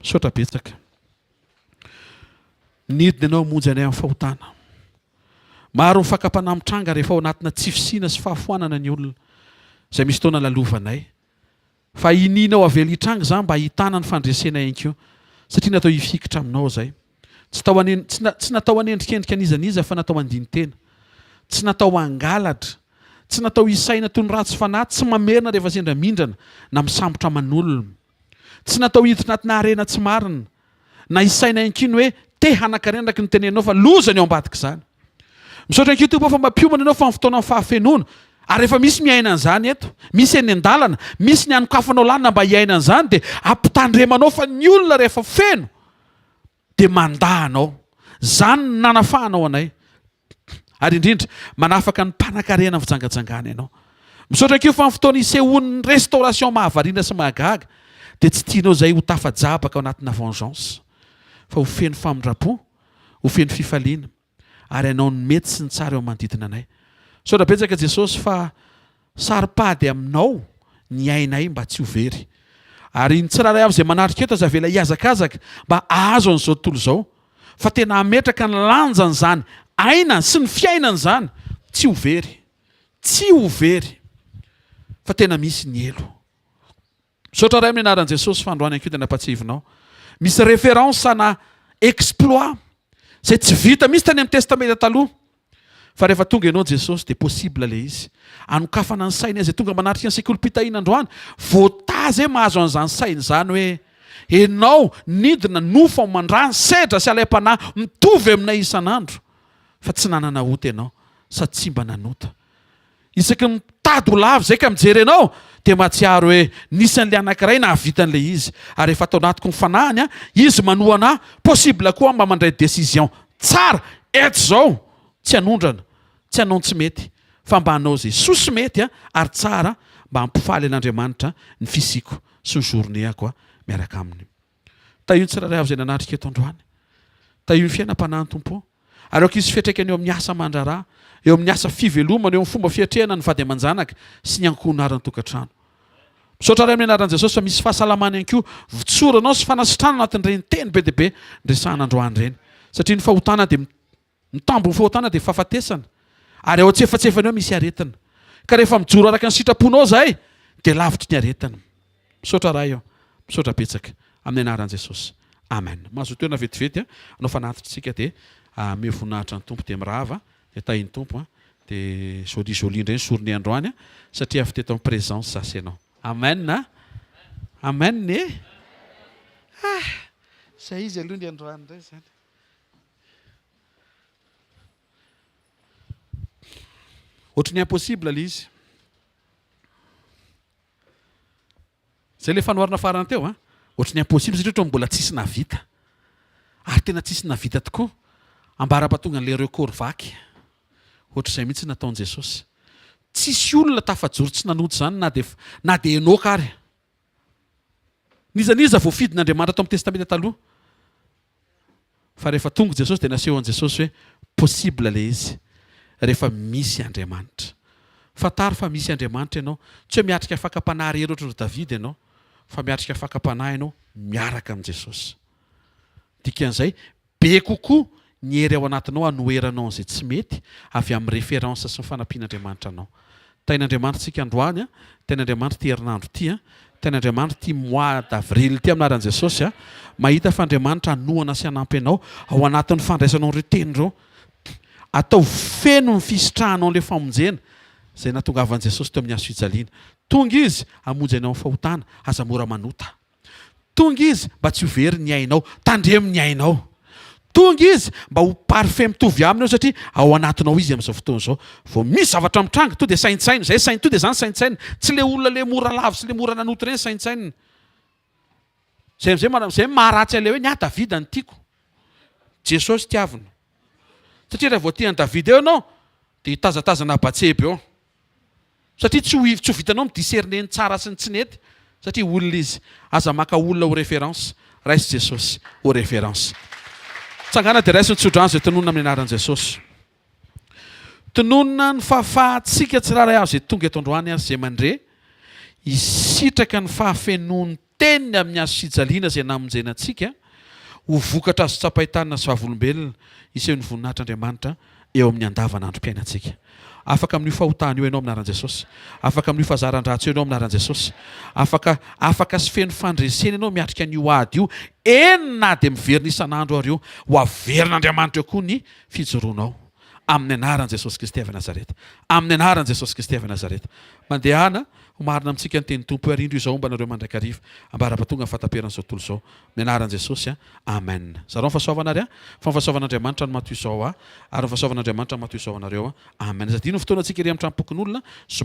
Misaotra betsaka. Nidina ianao hamonjy anay amin'ny fahotana. Maro ny fakam-panahy mitranga rehefa ao anatina tsy fisiana sy fahafoanana ny olona, izay misy fotoana lalovanay. Fa inianao avela hitranga izany mba hahitana ny fandresena ihany koa, satria natao hifikitra aminao izay. Tsy tao ane, tsy, tsy natao hanendrikendrika an'iza n'iza fa natao handini-tena. Tsy natao hangalatra. Tsy natao hisaina toy ny ratsy fanahy, tsy mamerina rehefa sendra mindrana na misambotra aman'olona. Tsy natao hiditra anatina harena tsy marina, na hisaina ihany koa ny hoe te hanan-karena araka ny teneninao fa loza ny ao ambadik'izany. Misaotra ihany koa Tompo fa mampiomana ianao fa amin'ny fotoanan'ny fahafenoana, ary efa misy miaina an'izany eto, misy eny an-dalana, misy ny hanokafanao lalana mba hiaina an'izany dia ampitandremanao fa ny olona rehefa feno dia mandà anao. Izany no nanafahanao anay. Ary indrindra, manafaka ny mpanankarena amin'ny fijangajangana ianao. Misaotra koa fa amin'ny fotoana isehoan'ny restauration mahavariana sy mahagaga, dia tsy tianao izay ho tafajabaka ao anatina vengeance, fa ho feno famindram-po, ho feno fifaliana, ary hanao ny mety sy ny tsara eo amin'ny manodidina anay. Misaotra betsaka Jesosy fa Saro-pady aminao ny ainay mba tsy ho very. Ary ny tsirairay avy izay manatrika eto aza avela hihazakazaka mba hahazo an'izao tontolo izao, fa tena hametraka ny lanjan'izany aina sy ny fiainana izany tsy ho very. Tsy ho very. Fa tena misy ny helo. Misaotra Ray amin'ny anaran'i Jesosy fa androany ihany koa dia nampatsiahivinao. Misy référence ana exploit izay tsy vita mihitsy tany amin'ny Testamenta Taloha. Fa rehefa tonga ianao Jesosy dia possible ilay izy. Anokafana ny saina izay tonga manatrika ny sekolim-pitahiana androany, voataza hoe mahazo an'izany saina izany hoe ianao nidina nofo aman-drà nisedra sy alaim-panahy mitovy aminay isan'andro fa tsy nanana ota ianao sady tsy mba nanota. Isaky ny mitady ho lavo izay ka mijery anao dia mahatsiaro hoe nisy an'ilay anankiray nahavita an'ilay izy ary efa ato anatiko ny fanahiny an, izy manohana ahy, possible koa aho mba mandray décision tsara eto izao, tsy hanondrana, tsy hanao ny tsy mety fa mba hanao izay soa sy mety ary tsara mba hampifaly an'Andriamanitra ny fisiako sy ny journée-ako miaraka aminy. Tahio ny tsirairay avy izay nanatrika eto androany. Tahio ny fiainam-panahin'ny Tompo. Ary aoka hisy fiantraikany eo amin'ny asa aman-draharaha, eo amin'ny asa fivelomana, eo amin'ny fomba fiatrehana ny vady aman-janaka sy ny ankohonana ary ny tokantrano. Misaotra Ray amin'ny anaran'i Jesosy fa misy fahasalamana ihany koa votsoranao sy fanasitranana anatin'ireny teny be dia be niresahana androany ireny. Satria ny fahotana dia Ny tambin'ny fahotana dia fahafatesana, ary ao antsefatsefany ao misy aretina. Ka rehefa mijoro araka ny sitraponao izahay, dia lavitry ny aretina. Misaotra Ray ô, misaotra betsaka, amin'ny anaran'i Jesosy. Amen. Mahazoa toerana vetivety a, hanao fanatitra isika dia omeo voninahitra ny Tompo dia mirava, dia tahin'ny Tompo a, dia jolie jolie indray ny journée androany a, satria avy teto amin'ny présence za sy ianao. Amen a! Amen e! Ah! Izay izy aloha ny androany indray izany. Ohatry ny impossible ilay izy. Zay ilay fanoharana farany teo an. Ohatry ny impossible satria ohatry ny mbola tsisy nahavita. Ary tena tsisy nahavita tokoa. Ambara-pahatonga an'ilay record vaky. Ohatr'izay mihitsy nataon'i Jesosy. Tsisy olona tafajoro tsy nanota izany na dia na dia Enoka ary. N'iza n'iza voafidin'Andriamanitra tao amin'ny Testamenta Taloha. Fa rehefa tonga Jesosy dia nasehon'i Jesosy hoe possible ilay izy rehefa misy Andriamanitra. Fantaro fa misy Andriamanitra ianao. Tsy hoe miatrika fakam-panahy irery ohatran'i Davida ianao, fa miatrika fakam-panahy ianao miaraka amin'i Jesosy. Dikan'izay, Be kokoa ny hery ao anatinao hanoheranao an'izay tsy mety avy amin'ny référence sy ny fanampian'Andriamanitra anao. Tahin'Andriamanitra isika androany a, tahin'Andriamanitra ity herinandro ity a, tahin'Andriamanitra ity mois d'avril ity amin'ny anaran'i Jesosy a. Mahita fa Andriamanitra hanohana sy hanampy anao ao anatin'ny fandraisanao ireo teny ireo. Ataovy feno ny fisitrahanao an'ilay famonjena izay nahatongavan'i Jesosy teo amin'ny hazo fijaliana. Tonga Izy hamonjy anao amin'ny fahotana, aza mora manota. Tonga izy mba tsy ho very ny ainao. Tandremo ny ainao. Tonga izy mba ho parfait mitovy aminy eo satria ao anatinao izy amin'izao fotoana izao. Vao misy zavatra mitranga, to dia saintsaino. Izay sain to dia izany saintsainina. Tsy le olona le mora lavo sy le mora nanota ireny saintsainina. Izay amin'izay manao, izay maharatsy an'ilay hoe ny ahy Davida no tiako. Jesosy tiavina. Satria raha vao tia an'i Davida eo ianao dia hitazatazana Batseba eo. Satria tsy ho tsy ho vitanao mi-discerner ny tsara sy ny tsy nety satria olona izy. Aza maka olona ho référence. Raiso Jesosy ho référence. Tsangana dia raiso ny tsodrano izay tononina amin'ny anaran'i Jesosy. Tononina ny fahafahantsika tsirairay avy izay tonga eto androany ary izay mandre hisitraka ny fahafenoan'ny Teniny amin'ny hazo fijaliana izay namonjena antsika, ho vokatra azo tsapain-tanana sy vavolombelona hiseho ny voninahitr'Andriamanitra eo amin'ny andavanandrom-piainantsika. Afaka amin'io fahotana io ianao amin'ny anaran'i Jesosy. Afaka amin'io fahazaran-dratsy io ianao amin'ny anaran'i Jesosy. Afaka, afaka sy feno fandresena ianao miatrika an'io ady io, eny na dia miverina isan'andro ary io. Ho averin'Andriamanitra eo koa ny fijoroanao. Amin'ny anaran'i Jesosy Kristy avy Nazareta. Amin'ny anaran'i Jesosy Kristy avy Nazareta. Mandehana, ho marina amintsika ny tenin'ny Tompo hoe ary indro izaho homba anareo mandrakariva, ambara-pahatonga ny fahataperan'izao tontolo izao. Amin'ny anaran'i Jesosy a. Amen. Zarao ny fahasoavana ary a. Fa ny fahasoavan'Andriamanitra no maha toy izao ahy, ary ny fahasoavan'Andriamanitra no maha toy izao anareo a. Amen. Aza adino ny fotoanantsika ery amin'ny tranom-pokonolona, zoma.